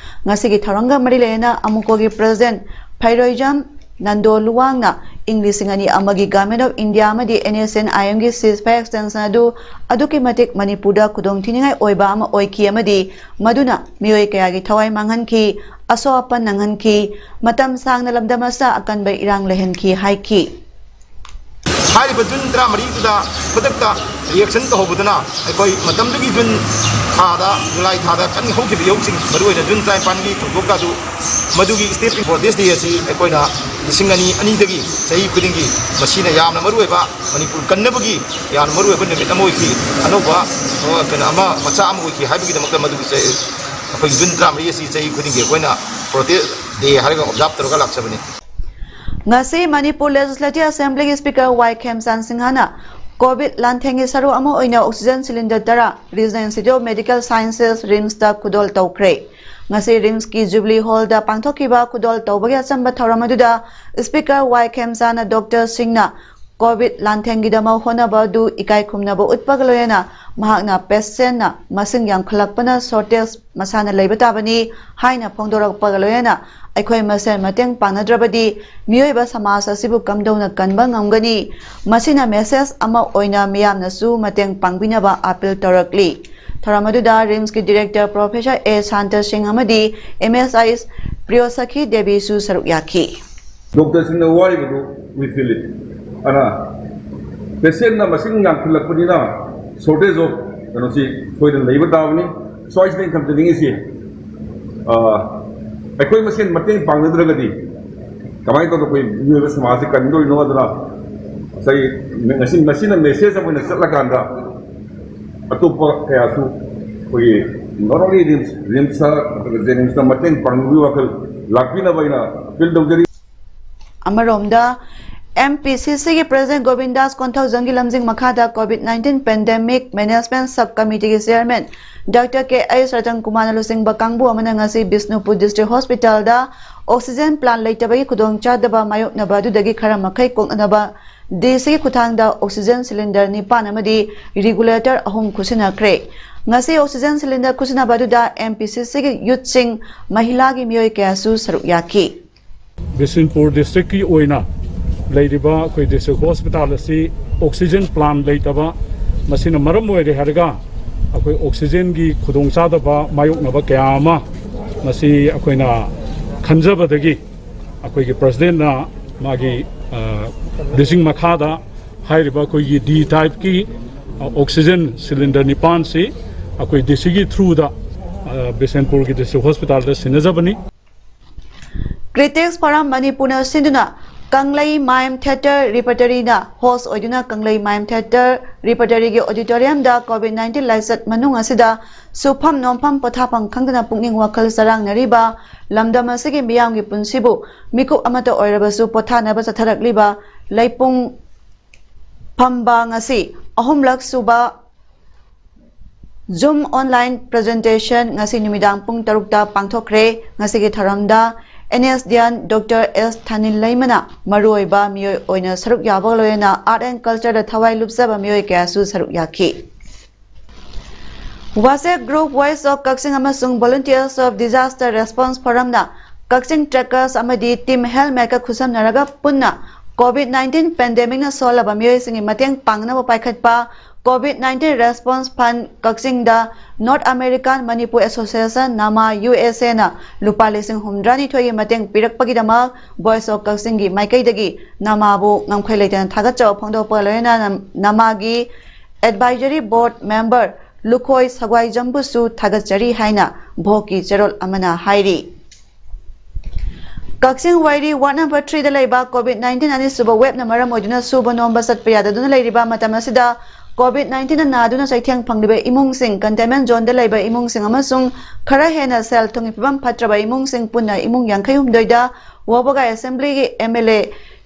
ꯉꯁꯤꯒꯤ ꯊꯧꯔꯝꯒ ꯃꯔꯤ ꯂꯩꯅꯅ ꯑꯃꯨꯛꯀꯣꯒꯤ president ꯐꯩꯔꯣꯏꯖꯝ ꯅꯟꯗꯣ ꯂꯨꯋꯥꯡꯅ ꯏꯪ ꯂꯤꯁꯤꯡ ꯑꯅꯤ ꯑꯃꯒꯤ Government of India ꯑꯃꯗꯤ NSCN-IMꯒꯤ ceasefire extension ꯑꯗꯨ ꯑꯗꯨꯛꯀꯤ ꯃꯇꯤꯛ ꯃꯅꯤꯄꯨꯔꯗ ꯈꯨꯗꯣꯡꯊꯤꯅꯤꯡꯉꯥꯏ ꯑꯣꯏꯕ ꯑꯃ ꯑꯣꯏꯈꯤ ꯑꯃꯗꯤ ꯃꯗꯨꯅ ꯃꯤꯑꯣꯏ ꯀꯌꯥꯒꯤ ꯊꯋꯥꯏ ꯃꯥꯡꯍꯟꯈꯤ, ꯑꯁꯣꯛ ꯑꯄꯟ ꯅꯪꯍꯟꯈꯤ, ꯃꯇꯝ ꯁꯥꯡꯅ ꯂꯝꯗꯝ ꯑꯁꯤꯗ ꯑꯀꯟꯕ ꯏꯔꯥꯡ ꯂꯩꯍꯟꯈꯤ ꯍꯥꯏꯈꯤ꯫ ꯍꯥꯏꯔꯤꯕ ꯖꯨꯟ ꯇꯔꯥꯃꯔꯤꯗꯨꯗ ꯈꯨꯗꯛꯇ reaction ꯇꯧꯍꯧꯕꯗꯨꯅ ꯑꯩꯈꯣꯏ ꯃꯇꯝꯗꯨꯒꯤ ꯖꯨꯟ ꯊꯥꯗ, ꯖꯨꯂꯥꯏ ꯊꯥꯗ ꯀꯟꯅ ꯍꯧꯈꯤꯕ ꯏꯍꯧꯁꯤꯡ, ꯃꯔꯨꯑꯣꯏꯅ ꯖꯨꯟ ꯇꯔꯥꯅꯤꯄꯥꯟꯒꯤ ꯊꯧꯗꯣꯛꯀ ꯑꯗꯨ ꯃꯗꯨꯒꯤ ꯁ꯭ꯇꯦꯞꯀꯤ protest day ꯑꯁꯤ ꯑꯩꯈꯣꯏꯅ ꯂꯤꯁꯤꯡ ꯑꯅꯤ ꯑꯅꯤꯗꯒꯤ ꯆꯍꯤ ꯈꯨꯗꯤꯡꯒꯤ ꯃꯁꯤꯅ ꯌꯥꯝꯅ ꯃꯔꯨꯑꯣꯏꯕ, ꯃꯅꯤꯄꯨꯔ ꯀꯟꯅꯕꯒꯤ ꯌꯥꯝꯅ ꯃꯔꯨꯑꯣꯏꯕ ꯅꯨꯃꯤꯠ ꯑꯃ ꯑꯣꯏꯈꯤ, ꯑꯅꯧꯕ, ꯑ, ꯀꯩꯅꯣ ꯑꯃ, ꯃꯆꯥ ꯑꯃ ꯑꯣꯏꯈꯤ ꯍꯥꯏꯕꯒꯤꯗꯃꯛꯇ ꯃꯗꯨꯒꯤ ꯆꯍꯤ, ꯑꯩꯈꯣꯏꯒꯤ ꯖꯨꯟ ꯇꯔꯥꯃꯔꯤ ꯑꯁꯤ ꯆꯍꯤ ꯈꯨꯗꯤꯡꯒꯤ ꯑꯩꯈꯣꯏꯅ protest day ꯍꯥꯏꯔꯒ observe ꯇꯧꯔꯒ ꯂꯥꯛꯆꯕꯅꯤ꯫ ꯉꯁꯤ ꯃꯅꯤꯄꯨꯔ Legislative Assemblyꯒꯤ Speaker ꯋꯥꯏ ꯈꯦꯝꯆꯥꯟ ꯁꯤꯡꯍꯅ COVID ꯂꯥꯟꯊꯦꯡꯒꯤ ꯁꯔꯨꯛ ꯑꯃ ꯑꯣꯏꯅ oxygen cylinder ꯇꯔꯥ Regional Institute of Medical Sciences, RIMSꯇ ꯈꯨꯗꯣꯜ ꯇꯧꯈ꯭ꯔꯦ꯫ ꯉꯁꯤ RIMSꯀꯤ Jubilee Hallꯗ ꯄꯥꯡꯊꯣꯛꯈꯤꯕ ꯈꯨꯗꯣꯜ ꯇꯧꯕꯒꯤ ꯑꯆꯝꯕ ꯊꯧꯔꯝ ꯑꯗꯨꯗ Speaker ꯋꯥꯏ ꯈꯦꯝꯆꯥꯟꯅ Doctor ꯁꯤꯡꯅ COVID ꯂꯥꯟꯊꯦꯡꯒꯤꯗꯃꯛ ꯍꯣꯠꯅꯕ ꯑꯗꯨ ꯏꯀꯥꯏ ꯈꯨꯝꯅꯕ ꯎꯠꯄꯒ ꯂꯣꯏꯅꯅ ꯃꯍꯥꯛꯅ patientꯅ ꯃꯁꯤꯡ ꯌꯥꯝꯈꯠꯂꯛꯄꯅ shortage ꯃꯁꯥꯅ ꯂꯩꯕ ꯇꯥꯕꯅꯤ ꯍꯥꯏꯅ ꯐꯣꯡꯗꯣꯔꯛꯄꯒ ꯂꯣꯏꯅꯅ ꯑꯩꯈꯣꯏ ꯃꯁꯦꯟ ꯃꯇꯦꯡ ꯄꯥꯡꯅꯗ꯭ꯔꯕꯗꯤ ꯃꯤꯑꯣꯏꯕ ꯁꯃꯥꯖ ꯑꯁꯤꯕꯨ ꯀꯝꯗꯧꯅ ꯀꯟꯕ ꯉꯝꯒꯅꯤ? ꯃꯁꯤꯅ message ꯑꯃ ꯑꯣꯏꯅ ꯃꯤꯌꯥꯝꯅꯁꯨ ꯃꯇꯦꯡ ꯄꯥꯡꯕꯤꯅꯕ appeal ꯇꯧꯔꯛꯂꯤ꯫ ꯊꯧꯔꯝ ꯑꯗꯨꯗ RIMSꯀꯤ Director Professor ꯑꯦ ꯁꯥꯟꯇ ꯁꯤꯡ ꯑꯃꯗꯤ MSI ꯄ꯭ꯔꯤꯌꯣꯁꯈꯤ ꯗꯦꯕꯤꯁꯨ ꯁꯔꯨꯛ ꯌꯥꯈꯤ꯫ Doctorꯁꯤꯡꯅ ꯋꯥꯔꯤꯕꯗꯨ we feel it. ꯑꯗꯨꯅ patientꯅ ꯃꯁꯤꯡ ꯌꯥꯝꯈꯠꯂꯛꯄꯅꯤꯅ shortage of ꯀꯩꯅꯣꯁꯤ ꯑꯩꯈꯣꯏꯅ ꯂꯩꯕ ꯇꯥꯕꯅꯤ꯫ ꯁ꯭ꯋꯥꯏꯁꯤꯗ ꯑꯩꯅ ꯊꯝꯖꯅꯤꯡꯉꯤꯁꯤ, ꯑ, ꯑꯩꯈꯣꯏ ꯃꯁꯦꯟ ꯃꯇꯦꯡ ꯄꯥꯡꯅꯗ꯭ꯔꯒꯗꯤ ꯀꯃꯥꯏꯅ ꯇꯧꯗꯅ ꯑꯩꯈꯣꯏ ꯃꯤꯑꯣꯏꯕ ꯁꯃꯥꯖꯁꯤ ꯀꯟꯗꯣꯏꯅꯣ? ꯑꯗꯨꯅ ꯉꯁꯥꯏ ꯉꯁꯤ, ꯃꯁꯤꯅ message ꯑꯃ ꯑꯣꯏꯅ ꯆꯠꯂꯀꯥꯟꯗ ꯑꯇꯣꯞꯄ ꯀꯌꯥꯁꯨ ꯑꯩꯈꯣꯏꯒꯤ not only RIMS, RIMSꯇ ꯅꯠꯇ꯭ꯔꯒ JNIMSꯇ ꯃꯇꯦꯡ ꯄꯥꯡꯕꯒꯤ ꯋꯥꯈꯜ ꯂꯥꯛꯄꯤꯅꯕ ꯑꯩꯅ appeal ꯇꯧꯖꯔꯤ꯫ ꯑꯃꯔꯣꯝꯗ, MPCCꯒꯤ President ꯒꯣꯕꯤꯟꯗꯥꯁ ꯀꯣꯟꯊꯧꯖꯝꯒꯤ ꯂꯝꯖꯤꯡ ꯃꯈꯥꯗ COVID nineteen Pandemic Management Sub Committeeꯒꯤ Chairman doctor K H Ratan ꯀꯨꯃꯥꯔꯅ ꯂꯨꯆꯤꯡꯕ ꯀꯥꯡꯕꯨ ꯑꯃꯅ ꯉꯁꯤ ꯕꯤꯁꯅꯨꯄꯨꯔ ꯗꯤꯁꯇ꯭ꯔꯤꯛ ꯍꯣꯁꯄꯤꯇꯥꯜꯗ ꯑꯣꯛꯁꯤꯖꯦꯟ ꯄ꯭ꯂꯥꯟ ꯂꯩꯇꯕꯒꯤ ꯈꯨꯗꯣꯡꯆꯥꯗꯕ ꯃꯥꯌꯣꯛꯅꯕ ꯑꯗꯨꯗꯒꯤ ꯈꯔ ꯃꯈꯩ ꯀꯣꯛꯅꯅꯕ ꯗꯤ ꯁꯤꯒꯤ ꯈꯨꯠꯊꯥꯡꯗ ꯑꯣꯛꯁꯤꯖꯦꯟ ꯁꯤꯂꯤꯟꯗꯔ ꯅꯤꯄꯥꯟ ꯑꯃꯗꯤ ꯔꯤꯒꯨꯂꯦꯇꯔ ꯑꯍꯨꯝ ꯈꯨꯠꯁꯤꯟꯅꯈ꯭ꯔꯦ꯫ ꯉꯁꯤ ꯑꯣꯛꯁꯤꯖꯦꯟ ꯁꯤꯂꯤꯟꯗꯔ ꯈꯨꯠꯁꯤꯟꯅꯕ ꯑꯗꯨꯗ ꯑꯦꯝ ꯄꯤ ꯁꯤ ꯁꯤꯒꯤ ꯌꯨꯠꯁꯤꯡ, ꯃꯍꯤꯂꯥꯒꯤ ꯃꯤꯑꯣꯏ ꯀꯌꯥꯁꯨ ꯁꯔꯨꯛ ꯌꯥꯈꯤ꯫ ꯕꯤꯁꯅꯨꯄꯨꯔ ꯗꯤꯁꯇ꯭ꯔꯤꯛꯀꯤ ꯑꯣꯏꯅ ꯂꯩꯔꯤꯕ ꯑꯩꯈꯣꯏ ꯗꯤꯁꯇ꯭ꯔꯤꯛ ꯍꯣꯁꯄꯤꯇꯥꯜ ꯑꯁꯤ ꯑꯣꯛꯁꯤꯖꯦꯟ ꯄ꯭ꯂꯥꯟ ꯂꯩꯇꯕ, ꯃꯁꯤꯅ ꯃꯔꯝ ꯑꯣꯏꯔꯦ ꯍꯥꯏꯔꯒ ꯑꯩꯈꯣꯏ ꯑꯣꯛꯁꯤꯖꯦꯟꯒꯤ ꯈꯨꯗꯣꯡꯆꯥꯗꯕ ꯃꯥꯌꯣꯛꯅꯕ ꯀꯌꯥ ꯑꯃ ꯃꯁꯤ ꯑꯩꯈꯣꯏꯅ ꯈꯟꯖꯕꯗꯒꯤ ꯑꯩꯈꯣꯏꯒꯤ ꯄ꯭ꯔꯁꯤꯗꯦꯟꯅ ꯃꯥꯒꯤ, ꯑ, ꯂꯨꯆꯤꯡ ꯃꯈꯥꯗ ꯍꯥꯏꯔꯤꯕ ꯑꯩꯈꯣꯏꯒꯤ ꯗꯤ ꯇꯥꯏꯞꯀꯤ, ꯑ, ꯑꯣꯛꯁꯤꯖꯦꯟ ꯁꯤꯂꯤꯟꯗꯔ ꯅꯤꯄꯥꯟꯁꯤ ꯑꯩꯈꯣꯏ ꯗꯤ ꯁꯤꯒꯤ ꯊ꯭ꯔꯨꯗ, ꯑ, ꯕꯤꯁꯦꯟꯄꯨꯔꯒꯤ ꯗꯤꯁꯇ꯭ꯔꯤꯛ ꯍꯣꯁꯄꯤꯇꯥꯜꯗ ꯁꯤꯟꯅꯖꯕꯅꯤ꯫ ꯀ꯭ꯔꯤꯇꯤꯛꯁ ꯐꯣꯔꯝ ꯃꯅꯤꯄꯨꯔꯅ ꯁꯤꯟꯗꯨꯅ ꯀꯪꯂꯩ ꯃꯥꯏꯝ ꯊꯤꯌꯦꯇꯔ ꯔꯤꯄꯔꯇꯔꯤꯅ ꯍꯣꯁ ꯑꯣꯏꯗꯨꯅ ꯀꯪꯂꯩ ꯃꯥꯏꯝ ꯊꯤꯌꯦꯇꯔ ꯔꯤꯄꯔꯇꯔꯤꯒꯤ ꯑꯣꯗꯤꯇꯣꯔꯤꯌꯝꯗ ꯀꯣꯚꯤꯗ ꯅꯥꯏꯟꯇꯤꯟ ꯂꯥꯏꯆꯠ ꯃꯅꯨꯡ ꯑꯁꯤꯗ ꯁꯨꯐꯝ ꯅꯣꯝꯐꯝ ꯄꯣꯊꯥꯐꯝ ꯈꯪꯗꯅ ꯄꯨꯛꯅꯤꯡ ꯋꯥꯈꯜ ꯆꯔꯥꯡꯅꯔꯤꯕ ꯂꯝꯗꯝ ꯑꯁꯤꯒꯤ ꯃꯤꯌꯥꯝꯒꯤ ꯄꯨꯟꯁꯤꯕꯨ ꯃꯤꯀꯨꯞ ꯑꯃꯠꯇ ꯑꯣꯏꯔꯕꯁꯨ ꯄꯣꯊꯥꯅꯕ ꯆꯠꯊꯔꯛꯂꯤꯕ ꯂꯩꯄꯨꯡ ꯐꯝꯕ ꯉꯁꯤ ꯑꯍꯨꯝꯂꯛ ꯁꯨꯕ ꯖꯨꯝ ꯑꯣꯟꯂꯥꯏꯟ ꯄ꯭ꯔꯖꯦꯟꯇꯦꯁꯟ ꯉꯁꯤ ꯅꯨꯃꯤꯗꯥꯡ ꯄꯨꯡ ꯇꯔꯨꯛꯇ ꯄꯥꯡꯊꯣꯛꯈ꯭ꯔꯦ꯫ ꯉꯁꯤꯒꯤ ꯊꯧꯔꯝꯗ N S D N doctor S Thanil ꯂꯩꯃꯅ ꯃꯔꯨꯑꯣꯏꯕ ꯃꯤꯑꯣꯏ ꯑꯣꯏꯅ ꯁꯔꯨꯛ ꯌꯥꯕꯒ ꯂꯣꯏꯅꯅ ꯑꯥꯔꯠ ꯑꯦꯟ ꯀꯜꯆꯔꯗ ꯊꯋꯥꯏ ꯂꯨꯞꯆꯕ ꯃꯤꯑꯣꯏ ꯀꯌꯥꯁꯨ ꯁꯔꯨꯛ ꯌꯥꯈꯤ꯫ WhatsApp group Voice of Kakching ꯑꯃꯁꯨꯡ Volunteers of Disaster Response Forumꯅ ꯀꯛꯆꯤꯡ ꯇ꯭ꯔꯦꯀꯔꯁ ꯑꯃꯗꯤ ꯇꯤꯝ ꯍꯦꯜꯊ ꯃꯦꯠꯀ ꯈꯨꯠꯁꯝꯅꯔꯒ ꯄꯨꯟꯅ ꯀꯣꯚꯤꯗ ꯅꯥꯏꯟꯇꯤꯟ ꯄꯦꯟꯗꯦꯃꯤꯛꯅ ꯁꯣꯛꯍꯜꯂꯕ ꯃꯤꯑꯣꯏꯁꯤꯡꯒꯤ ꯃꯇꯦꯡ ꯄꯥꯡꯅꯕ ꯄꯥꯏꯈꯠꯄ ꯀꯣꯚꯤꯗ ꯅꯥꯏꯟꯇꯤꯟ ꯔꯦꯁꯄꯣꯟꯁ ꯐꯟꯗ ꯀꯛꯆꯤꯡꯗ North American Manipur Association, NAMA, U S ꯑꯦꯅ ꯂꯨꯄꯥ ꯂꯤꯁꯤꯡ ꯍꯨꯝꯗ꯭ꯔꯥꯅꯤꯊꯣꯏꯒꯤ ꯃꯇꯦꯡ ꯄꯤꯔꯛꯄꯒꯤꯗꯃꯛ Voice of ꯀꯛꯆꯤꯡꯒꯤ ꯃꯥꯏꯀꯩꯗꯒꯤ ꯅꯥꯃꯥꯕꯨ ꯉꯝꯈꯩ ꯂꯩꯇꯅ ꯊꯥꯒꯠꯆꯕ ꯐꯣꯡꯗꯣꯛꯄꯒ ꯂꯣꯏꯅꯅ ꯅꯥꯃꯥꯒꯤ ꯑꯦꯗꯚꯥꯏꯖꯔꯤ ꯕꯣꯔꯗ ꯃꯦꯝꯕꯔ ꯂꯨꯈꯣꯏ ꯁꯒ꯭ꯋꯥꯏꯖꯝꯕꯨꯁꯨ ꯊꯥꯒꯠꯆꯔꯤ ꯍꯥꯏꯅ ꯚꯣꯛꯀꯤ ꯆꯦꯔꯣꯜ ꯑꯃꯅ ꯍꯥꯏꯔꯤ꯫ ꯀꯛꯆꯤꯡ ꯋꯥꯏꯔꯤ ꯋꯥꯔꯗ ꯅꯝꯕꯔ ꯊ꯭ꯔꯤꯗ ꯂꯩꯕ ꯀꯣꯚꯤꯗ ꯅꯥꯏꯟꯇꯤꯟ ꯑꯅꯤꯁꯨꯕ ꯋꯦꯕꯅ ꯃꯔꯝ ꯑꯣꯏꯗꯨꯅ ꯁꯨꯕ ꯅꯣꯝꯕ ꯆꯠꯄ ꯌꯥꯗꯗꯨꯅ ꯂꯩꯔꯤꯕ ꯃꯇꯝ ꯑꯁꯤꯗ ꯀꯣꯚꯤꯗ ꯅꯥꯏꯟꯇꯤꯟꯅ ꯅꯥꯗꯨꯅ ꯆꯩꯊꯦꯡ ꯐꯪꯂꯤꯕ ꯏꯃꯨꯡꯁꯤꯡ, ꯀꯟꯇꯦꯟꯃꯦꯟ ꯖꯣꯟꯗ ꯂꯩꯕ ꯏꯃꯨꯡꯁꯤꯡ ꯑꯃꯁꯨꯡ ꯈꯔ ꯍꯦꯟꯅ ꯁꯦꯜ ꯊꯨꯝꯒꯤ ꯐꯤꯕꯝ ꯐꯠꯇ꯭ꯔꯕ ꯏꯃꯨꯡꯁꯤꯡ ꯄꯨꯟꯅ ꯏꯃꯨꯡ ꯌꯥꯡꯈꯩ ꯍꯨꯝꯗꯣꯏꯗ ꯋꯥꯕꯒꯥꯏ ꯑꯦꯁꯦꯝꯕ꯭ꯂꯤꯒꯤ ꯑꯦꯝ ꯑꯦꯜ ꯑꯦ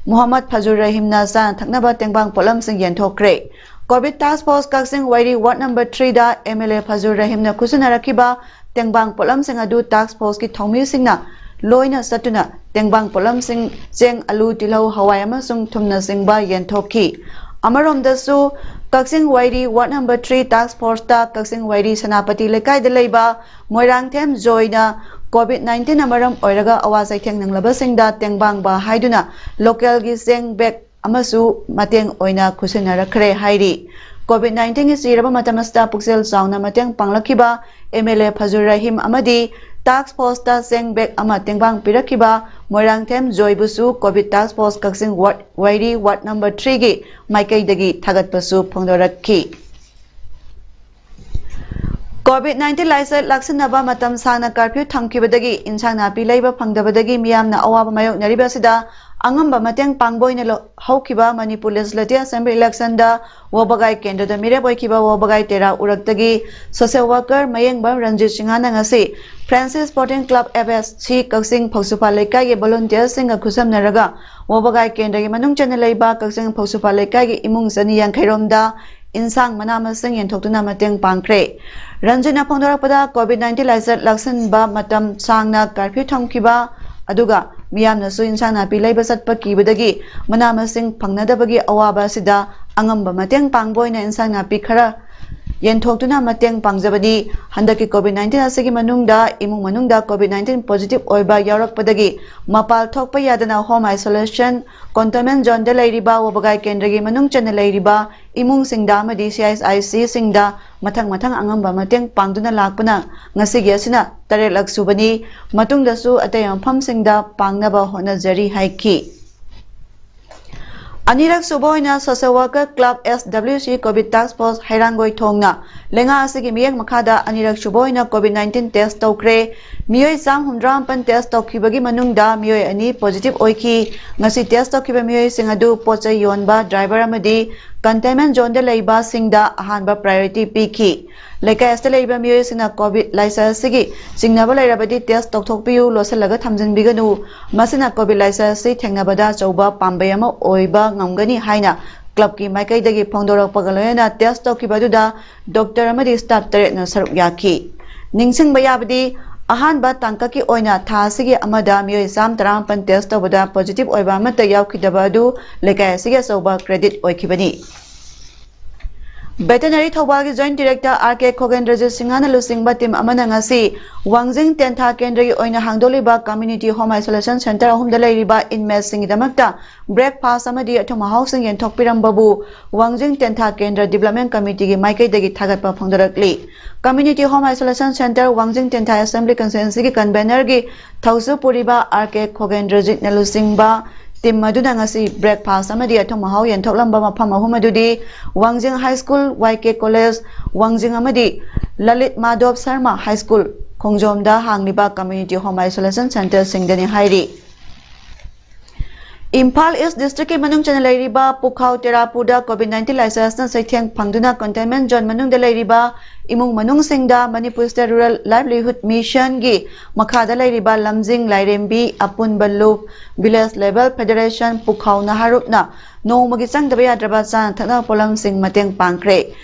ꯃꯨꯍꯝꯃꯗ ꯐꯖꯨꯔ ꯔꯍꯤꯝꯅ ꯆꯥꯅ ꯊꯛꯅꯕ ꯇꯦꯡꯕꯥꯡ ꯄꯣꯠꯂꯝꯁꯤꯡ ꯌꯦꯟꯊꯣꯛꯈ꯭ꯔꯦ꯫ COVID Task Force ꯀꯛꯆꯤꯡ ꯋꯥꯏꯔꯤ Ward Number Three ꯗ MLA ꯐꯖꯨꯔ ꯔꯍꯤꯝꯅ ꯈꯨꯠꯁꯤꯟꯅꯔꯛꯈꯤꯕ ꯇꯦꯡꯕꯥꯡ ꯄꯣꯠꯂꯝꯁꯤꯡ ꯑꯗꯨ task force ꯀꯤ ꯊꯧꯃꯤꯁꯤꯡꯅ ꯂꯣꯏꯅ ꯆꯠꯇꯨꯅ ꯇꯦꯡꯕꯥꯡ ꯄꯣꯠꯂꯝꯁꯤꯡ, ꯆꯦꯡ, ꯑꯂꯨ, ꯇꯤꯜꯍꯧ, ꯍꯋꯥꯏ ꯑꯃꯁꯨꯡ ꯊꯨꯝꯅꯆꯤꯡꯕ ꯌꯦꯟꯊꯣꯛꯈꯤ꯫ ꯑꯃꯔꯣꯝꯗꯁꯨ, ꯀꯛꯆꯤꯡ ꯋꯥꯏꯔꯤ Ward Number Three Task Force ꯇ ꯀꯛꯆꯤꯡ ꯋꯥꯏꯔꯤ ꯁꯦꯅꯥꯄꯇꯤ ꯂꯩꯀꯥꯏꯗ ꯂꯩꯕ ꯃꯣꯏꯔꯥꯡꯊꯦꯝ ꯖꯣꯏꯅ COVID nineteen ꯅ ꯃꯔꯝ ꯑꯣꯏꯔꯒ ꯑꯋꯥ ꯆꯩꯊꯦꯡ ꯅꯪꯂꯕꯁꯤꯡꯗ ꯇꯦꯡꯕꯥꯡꯕ ꯍꯥꯏꯗꯨꯅ local ꯒꯤ ꯆꯦꯡ bag ꯑꯃꯁꯨ ꯃꯇꯦꯡ ꯑꯣꯏꯅ ꯈꯨꯠꯁꯤꯟꯅꯔꯛꯈ꯭ꯔꯦ ꯍꯥꯏꯔꯤ꯫ COVID nineteen ꯒꯤ ꯆꯤꯔꯕ ꯃꯇꯝ ꯑꯁꯤꯗ ꯄꯨꯛꯆꯦꯜ ꯆꯥꯎꯅ ꯃꯇꯦꯡ ꯄꯥꯡꯂꯛꯈꯤꯕ MLA ꯐꯖꯨꯔ ꯔꯍꯤꯝ ꯑꯃꯗꯤ task force ꯇ ꯆꯦꯡ bag ꯑꯃ ꯇꯦꯡꯕꯥꯡ ꯄꯤꯔꯛꯈꯤꯕ ꯃꯣꯏꯔꯥꯡꯊꯦꯝ ꯖꯣꯏꯕꯨꯁꯨ COVID Task Force ꯀꯛꯆꯤꯡ Ward, ꯋꯥꯏꯔꯤ Ward Number Three ꯒꯤ ꯃꯥꯏꯀꯩꯗꯒꯤ ꯊꯥꯒꯠꯄꯁꯨ ꯐꯣꯡꯗꯣꯔꯛꯈꯤ꯫ COVID nineteen ꯂꯥꯏꯆꯠ ꯂꯥꯛꯁꯤꯟꯅꯕ ꯃꯇꯝ ꯁꯥꯡꯅ curfew ꯊꯝꯈꯤꯕꯗꯒꯤ ꯏꯟꯁꯥꯡ ꯅꯥꯄꯤ ꯂꯩꯕ ꯐꯪꯗꯕꯗꯒꯤ ꯃꯤꯌꯥꯝꯅ ꯑꯋꯥꯕ ꯃꯥꯌꯣꯛꯅꯔꯤꯕ ꯑꯁꯤꯗ ꯑꯉꯝꯕ ꯃꯇꯦꯡ ꯄꯥꯡꯕ ꯑꯣꯏꯅ ꯂꯧ-, ꯍꯧꯈꯤꯕ ꯃꯅꯤꯄꯨꯔ Legislative Assembly election ꯗ ꯋꯥꯕꯒꯥꯏ ꯀꯦꯟꯗ꯭ꯔꯗ ꯃꯤꯔꯦꯞ ꯑꯣꯏꯈꯤꯕ ꯋꯥꯕꯒꯥꯏ ꯇꯦꯔꯥ ꯎꯔꯛꯇꯒꯤ social worker ꯃꯌꯦꯡꯕꯝ ꯔꯟꯖꯤꯠ ꯁꯤꯡꯍꯅ ꯉꯁꯤ Francis Sporting Club, F S C, ꯀꯛꯆꯤꯡ ꯐꯧꯁꯨꯄꯥ ꯂꯩꯀꯥꯏꯒꯤ volunteer ꯁꯤꯡꯒ ꯈꯨꯠꯁꯝꯅꯔꯒ ꯋꯥꯕꯒꯥꯏ ꯀꯦꯟꯗ꯭ꯔꯒꯤ ꯃꯅꯨꯡ ꯆꯟꯅ ꯂꯩꯕ ꯀꯛꯆꯤꯡ ꯐꯧꯁꯨꯄꯥ ꯂꯩꯀꯥꯏꯒꯤ ꯏꯃꯨꯡ ꯆꯅꯤ ꯌꯥꯡꯈꯩ ꯔꯣꯝꯗ ꯏꯟꯁꯥꯡ ꯃꯅꯥ ꯃꯁꯤꯡ ꯌꯦꯟꯊꯣꯛꯇꯨꯅ ꯃꯇꯦꯡ ꯄꯥꯡꯈ꯭ꯔꯦ꯫ ꯔꯟꯖꯤꯠꯅ ꯐꯣꯡꯗꯣꯔꯛꯄꯗ, COVID nineteen ꯂꯥꯏꯆꯠ ꯂꯥꯛꯁꯤꯟꯕ ꯃꯇꯝ ꯁꯥꯡꯅ curfew ꯊꯝꯈꯤꯕ, ꯑꯗꯨꯒ ꯃꯤꯌꯥꯝꯅꯁꯨ ꯏꯟꯁꯥꯡ ꯅꯥꯄꯤ ꯂꯩꯕ ꯆꯠꯄ ꯀꯤꯕꯗꯒꯤ ꯃꯅꯥ ꯃꯁꯤꯡ ꯐꯪꯅꯗꯕꯒꯤ ꯑꯋꯥꯕ ꯑꯁꯤꯗ ꯑꯉꯝꯕ ꯃꯇꯦꯡ ꯄꯥꯡꯕ ꯑꯣꯏꯅ ꯏꯟꯁꯥꯡ ꯅꯥꯄꯤ ꯈꯔ ꯌꯦꯟꯊꯣꯛꯇꯨꯅ ꯃꯇꯦꯡ ꯄꯥꯡꯖꯕꯅꯤ꯫ ꯍꯟꯗꯛꯀꯤ COVID nineteen ꯑꯁꯤꯒꯤ ꯃꯅꯨꯡꯗ ꯏꯃꯨꯡ ꯃꯅꯨꯡꯗ COVID nineteen positive ꯑꯣꯏꯕ ꯌꯥꯎꯔꯛꯄꯗꯒꯤ ꯃꯄꯥꯜ ꯊꯣꯛꯄ ꯌꯥꯗꯅ home isolation, containment zone ꯗ ꯂꯩꯔꯤꯕ ꯋꯥꯕꯒꯥꯏ ꯀꯦꯟꯗ꯭ꯔꯒꯤ ꯃꯅꯨꯡ ꯆꯟꯅ ꯂꯩꯔꯤꯕ ꯏꯃꯨꯡꯁꯤꯡꯗ ꯑꯃꯗꯤ C S I C ꯁꯤꯡꯗ ꯃꯊꯪ ꯃꯊꯪ ꯑꯉꯝꯕ ꯃꯇꯦꯡ ꯄꯥꯡꯗꯨꯅ ꯂꯥꯛꯄꯅ ꯉꯁꯤꯒꯤ ꯑꯁꯤꯅ ꯇꯔꯦꯠꯂꯛ ꯁꯨꯕꯅꯤ꯫ ꯃꯇꯨꯡꯗꯁꯨ ꯑꯇꯩ ꯃꯐꯝꯁꯤꯡꯗ ꯄꯥꯡꯅꯕ ꯍꯣꯠꯅꯖꯔꯤ ꯍꯥꯏꯈꯤ꯫ ꯑꯅꯤꯔꯛ ꯁꯨꯕ ꯑꯣꯏꯅ social worker club, S W C, COVID task force ꯍꯩꯔꯥꯡꯒꯣꯏ ꯊꯣꯡꯅ ꯂꯩꯉꯥꯛ ꯑꯁꯤꯒꯤ ꯃꯤꯠꯌꯦꯡ ꯃꯈꯥꯗ ꯑꯅꯤꯔꯛ ꯁꯨꯕ ꯑꯣꯏꯅ COVID nineteen test ꯇꯧꯈ꯭ꯔꯦ꯫ ꯃꯤꯑꯣꯏ ꯆꯥꯝ ꯍꯨꯝꯗ꯭ꯔꯥ ꯃꯥꯄꯟ test ꯇꯧꯈꯤꯕꯒꯤ ꯃꯅꯨꯡꯗ ꯃꯤꯑꯣꯏ ꯑꯅꯤ positive ꯑꯣꯏꯈꯤ꯫ ꯉꯁꯤ test ꯇꯧꯈꯤꯕ ꯃꯤꯑꯣꯏꯁꯤꯡ ꯑꯗꯨ ꯄꯣꯠ ꯆꯩ ꯌꯣꯟꯕ driver ꯑꯃꯗꯤ containment zone ꯗ ꯂꯩꯕꯁꯤꯡꯗ ꯑꯍꯥꯟꯕ priority ꯄꯤꯈꯤ꯫ ꯂꯩꯀꯥꯏ ꯑꯁꯤꯗ ꯂꯩꯕ ꯃꯤꯑꯣꯏꯁꯤꯡꯅ COVID ꯂꯥꯏꯆꯠ ꯑꯁꯤꯒꯤ ꯆꯤꯡꯅꯕ ꯂꯩꯔꯕꯗꯤ test ꯇꯧꯊꯣꯛꯄꯤꯌꯨ, ꯂꯣꯠꯁꯤꯜꯂꯒ ꯊꯝꯖꯤꯟꯕꯤꯒꯅꯨ꯫ ꯃꯁꯤꯅ COVID ꯂꯥꯏꯆꯠ ꯑꯁꯤ ꯊꯦꯡꯅꯕꯗ ꯑꯆꯧꯕ ꯄꯥꯝꯕꯩ ꯑꯃ ꯑꯣꯏꯕ ꯉꯝꯒꯅꯤ ꯍꯥꯏꯅ ꯀ꯭ꯂꯕꯀꯤ ꯃꯥꯏꯀꯩꯗꯒꯤ ꯐꯣꯡꯗꯣꯔꯛꯄꯒ ꯂꯣꯏꯅꯅ ꯇꯦꯁ ꯇꯧꯈꯤꯕ ꯑꯗꯨꯗ ꯗꯣꯛꯇꯔ ꯑꯃꯗꯤ ꯁ꯭ꯇꯥꯐ ꯇꯔꯦꯠꯅ ꯁꯔꯨꯛ ꯌꯥꯈꯤ꯫ ꯅꯤꯡꯁꯤꯡꯕ ꯌꯥꯕꯗꯤ, ꯑꯍꯥꯟꯕ ꯇꯥꯡꯀꯛꯀꯤ ꯑꯣꯏꯅ ꯊꯥ ꯑꯁꯤꯒꯤ ꯑꯃꯗ ꯃꯤꯑꯣꯏ ꯆꯥꯝ ꯇꯔꯥꯃꯥꯄꯟ ꯇꯦꯁ ꯇꯧꯕꯗ ꯄꯣꯖꯤꯇꯤꯚ ꯑꯣꯏꯕ ꯑꯃꯠꯇ ꯌꯥꯎꯈꯤꯗꯕ ꯑꯗꯨ ꯂꯩꯀꯥꯏ ꯑꯁꯤꯒꯤ ꯑꯆꯧꯕ ꯀ꯭ꯔꯦꯗꯤꯠ ꯑꯣꯏꯈꯤꯕꯅꯤ꯫ ꯚꯦꯇꯦꯅꯔꯤ ꯊꯧꯕꯥꯜꯒꯤ ꯖꯣꯏꯟꯠ ꯗꯤꯔꯦꯛꯇꯔ ꯑꯥꯔ ꯀꯦ ꯈꯣꯒꯦꯟꯗ꯭ꯔꯖꯤꯠ ꯁꯤꯡꯍꯅ ꯂꯨꯆꯤꯡꯕ ꯇꯤꯝ ꯑꯃꯅ ꯉꯁꯤ ꯋꯥꯡꯖꯤꯡ ꯇꯦꯟꯊꯥ ꯀꯦꯟꯗ꯭ꯔꯒꯤ ꯑꯣꯏꯅ ꯍꯥꯡꯗꯣꯛꯂꯤꯕ ꯀꯝꯃ꯭ꯌꯨꯅꯤꯇꯤ ꯍꯣꯝ ꯑꯥꯏꯁꯣꯂꯦꯁꯟ ꯁꯦꯟꯇꯔ ꯑꯍꯨꯝꯗ ꯂꯩꯔꯤꯕ ꯏꯟꯃꯦꯠꯁꯤꯡꯒꯤꯗꯃꯛꯇ ꯕ꯭ꯔꯦꯛꯐꯥꯁ ꯑꯃꯗꯤ ꯑꯊꯨꯝ ꯑꯍꯥꯎꯁꯤꯡ ꯌꯦꯟꯊꯣꯛꯄꯤꯔꯝꯕꯕꯨ ꯋꯥꯡꯖꯤꯡ ꯇꯦꯟꯊꯥ ꯀꯦꯟꯗ꯭ꯔ ꯗꯤꯕ꯭ꯂꯞꯃꯦꯟ ꯀꯃꯤꯇꯤꯒꯤ ꯃꯥꯏꯀꯩꯗꯒꯤ ꯊꯥꯒꯠꯄ ꯐꯣꯡꯗꯣꯔꯛꯂꯤ꯫ ꯀꯝꯃ꯭ꯌꯨꯅꯤꯇꯤ ꯍꯣꯝ ꯑꯥꯏꯁꯣꯂꯦꯁꯟ ꯁꯦꯟꯇꯔ ꯋꯥꯡꯖꯤꯡ ꯇꯦꯟꯊꯥ ꯑꯦꯁꯦꯝꯕ꯭ꯂꯤ ꯀꯟꯁꯇꯤꯇ꯭ꯋꯦꯟꯁꯤꯒꯤ ꯀꯟꯚꯦꯅꯔꯒꯤ ꯊꯧꯁꯨ ꯄꯨꯔꯤꯕ ꯑꯥꯔ ꯀꯦ ꯈꯣꯒꯦꯟꯗ꯭ꯔꯖꯤꯠꯅ ꯂꯨꯆꯤꯡꯕ ꯇꯤꯝ ꯑꯗꯨꯅ ꯉꯁꯤ ꯕ꯭ꯔꯦꯛꯐꯥꯁ ꯑꯃꯗꯤ ꯑꯊꯨꯝ ꯑꯍꯥꯎ ꯌꯦꯟꯊꯣꯛꯂꯝꯕ ꯃꯐꯝ ꯑꯍꯨꯝ ꯑꯗꯨꯗꯤ ꯋꯥꯡꯖꯤꯡ ꯍꯥꯏ ꯁ꯭ꯀꯨꯜ, ꯋꯥꯏ ꯀꯦ ꯀꯣꯂꯦꯖ ꯋꯥꯡꯖꯤꯡ ꯑꯃꯗꯤ ꯂꯂꯤꯠ ꯃꯥꯙꯣꯞ ꯁꯔꯃ ꯍꯥꯏ ꯁ꯭ꯀꯨꯜ ꯈꯣꯡꯖꯣꯝꯗ ꯍꯥꯡꯂꯤꯕ ꯀꯝꯃ꯭ꯌꯨꯅꯤꯇꯤ ꯍꯣꯝ ꯑꯥꯏꯁꯣꯂꯦꯁꯟ ꯁꯦꯟꯇꯔꯁꯤꯡꯗꯅꯤ ꯍꯥꯏꯔꯤ꯫ ꯏꯝꯐꯥꯜ ꯏꯁ ꯗꯤꯁꯇ꯭ꯔꯤꯛꯀꯤ ꯃꯅꯨꯡ ꯆꯟꯅ ꯂꯩꯔꯤꯕ ꯄꯨꯈꯥꯎ ꯇꯦꯔꯥꯄꯨꯔꯗ ꯀꯣꯚꯤꯗ ꯅꯥꯏꯟꯇꯤꯟ ꯂꯥꯏꯆꯠ ꯑꯁꯤꯅ ꯆꯩꯊꯦꯡ ꯐꯪꯗꯨꯅ ꯀꯟꯇꯦꯟꯃꯦꯟꯠ ꯖꯣꯟ ꯃꯅꯨꯡꯗ ꯂꯩꯔꯤꯕ ꯏꯃꯨꯡ ꯃꯅꯨꯡꯁꯤꯡꯗ ꯃꯅꯤꯄꯨꯔ ꯁ꯭ꯇꯦꯠ ꯔꯨꯔꯦꯜ ꯂꯥꯏꯚꯂꯤꯍꯨꯗ ꯃꯤꯁꯟꯒꯤ ꯃꯈꯥꯗ ꯂꯩꯔꯤꯕ ꯂꯝꯖꯤꯡ, ꯂꯥꯏꯔꯦꯝꯕꯤ, ꯑꯄꯨꯟꯕ ꯂꯨꯞ, ꯚꯤꯂꯦꯖ ꯂꯦꯚꯦꯜ ꯐꯦꯗꯔꯦꯁꯟ, ꯄꯨꯈꯥꯎ ꯅꯍꯥꯔꯨꯞꯅ ꯅꯣꯡꯃꯒꯤ ꯆꯪꯗꯕ ꯌꯥꯗ꯭ꯔꯕ ꯆꯥꯅ ꯊꯛꯅꯕ ꯄꯣꯠꯂꯝꯁꯤꯡ ꯃꯇꯦꯡ ꯄꯥꯡꯈ꯭ꯔꯦ꯫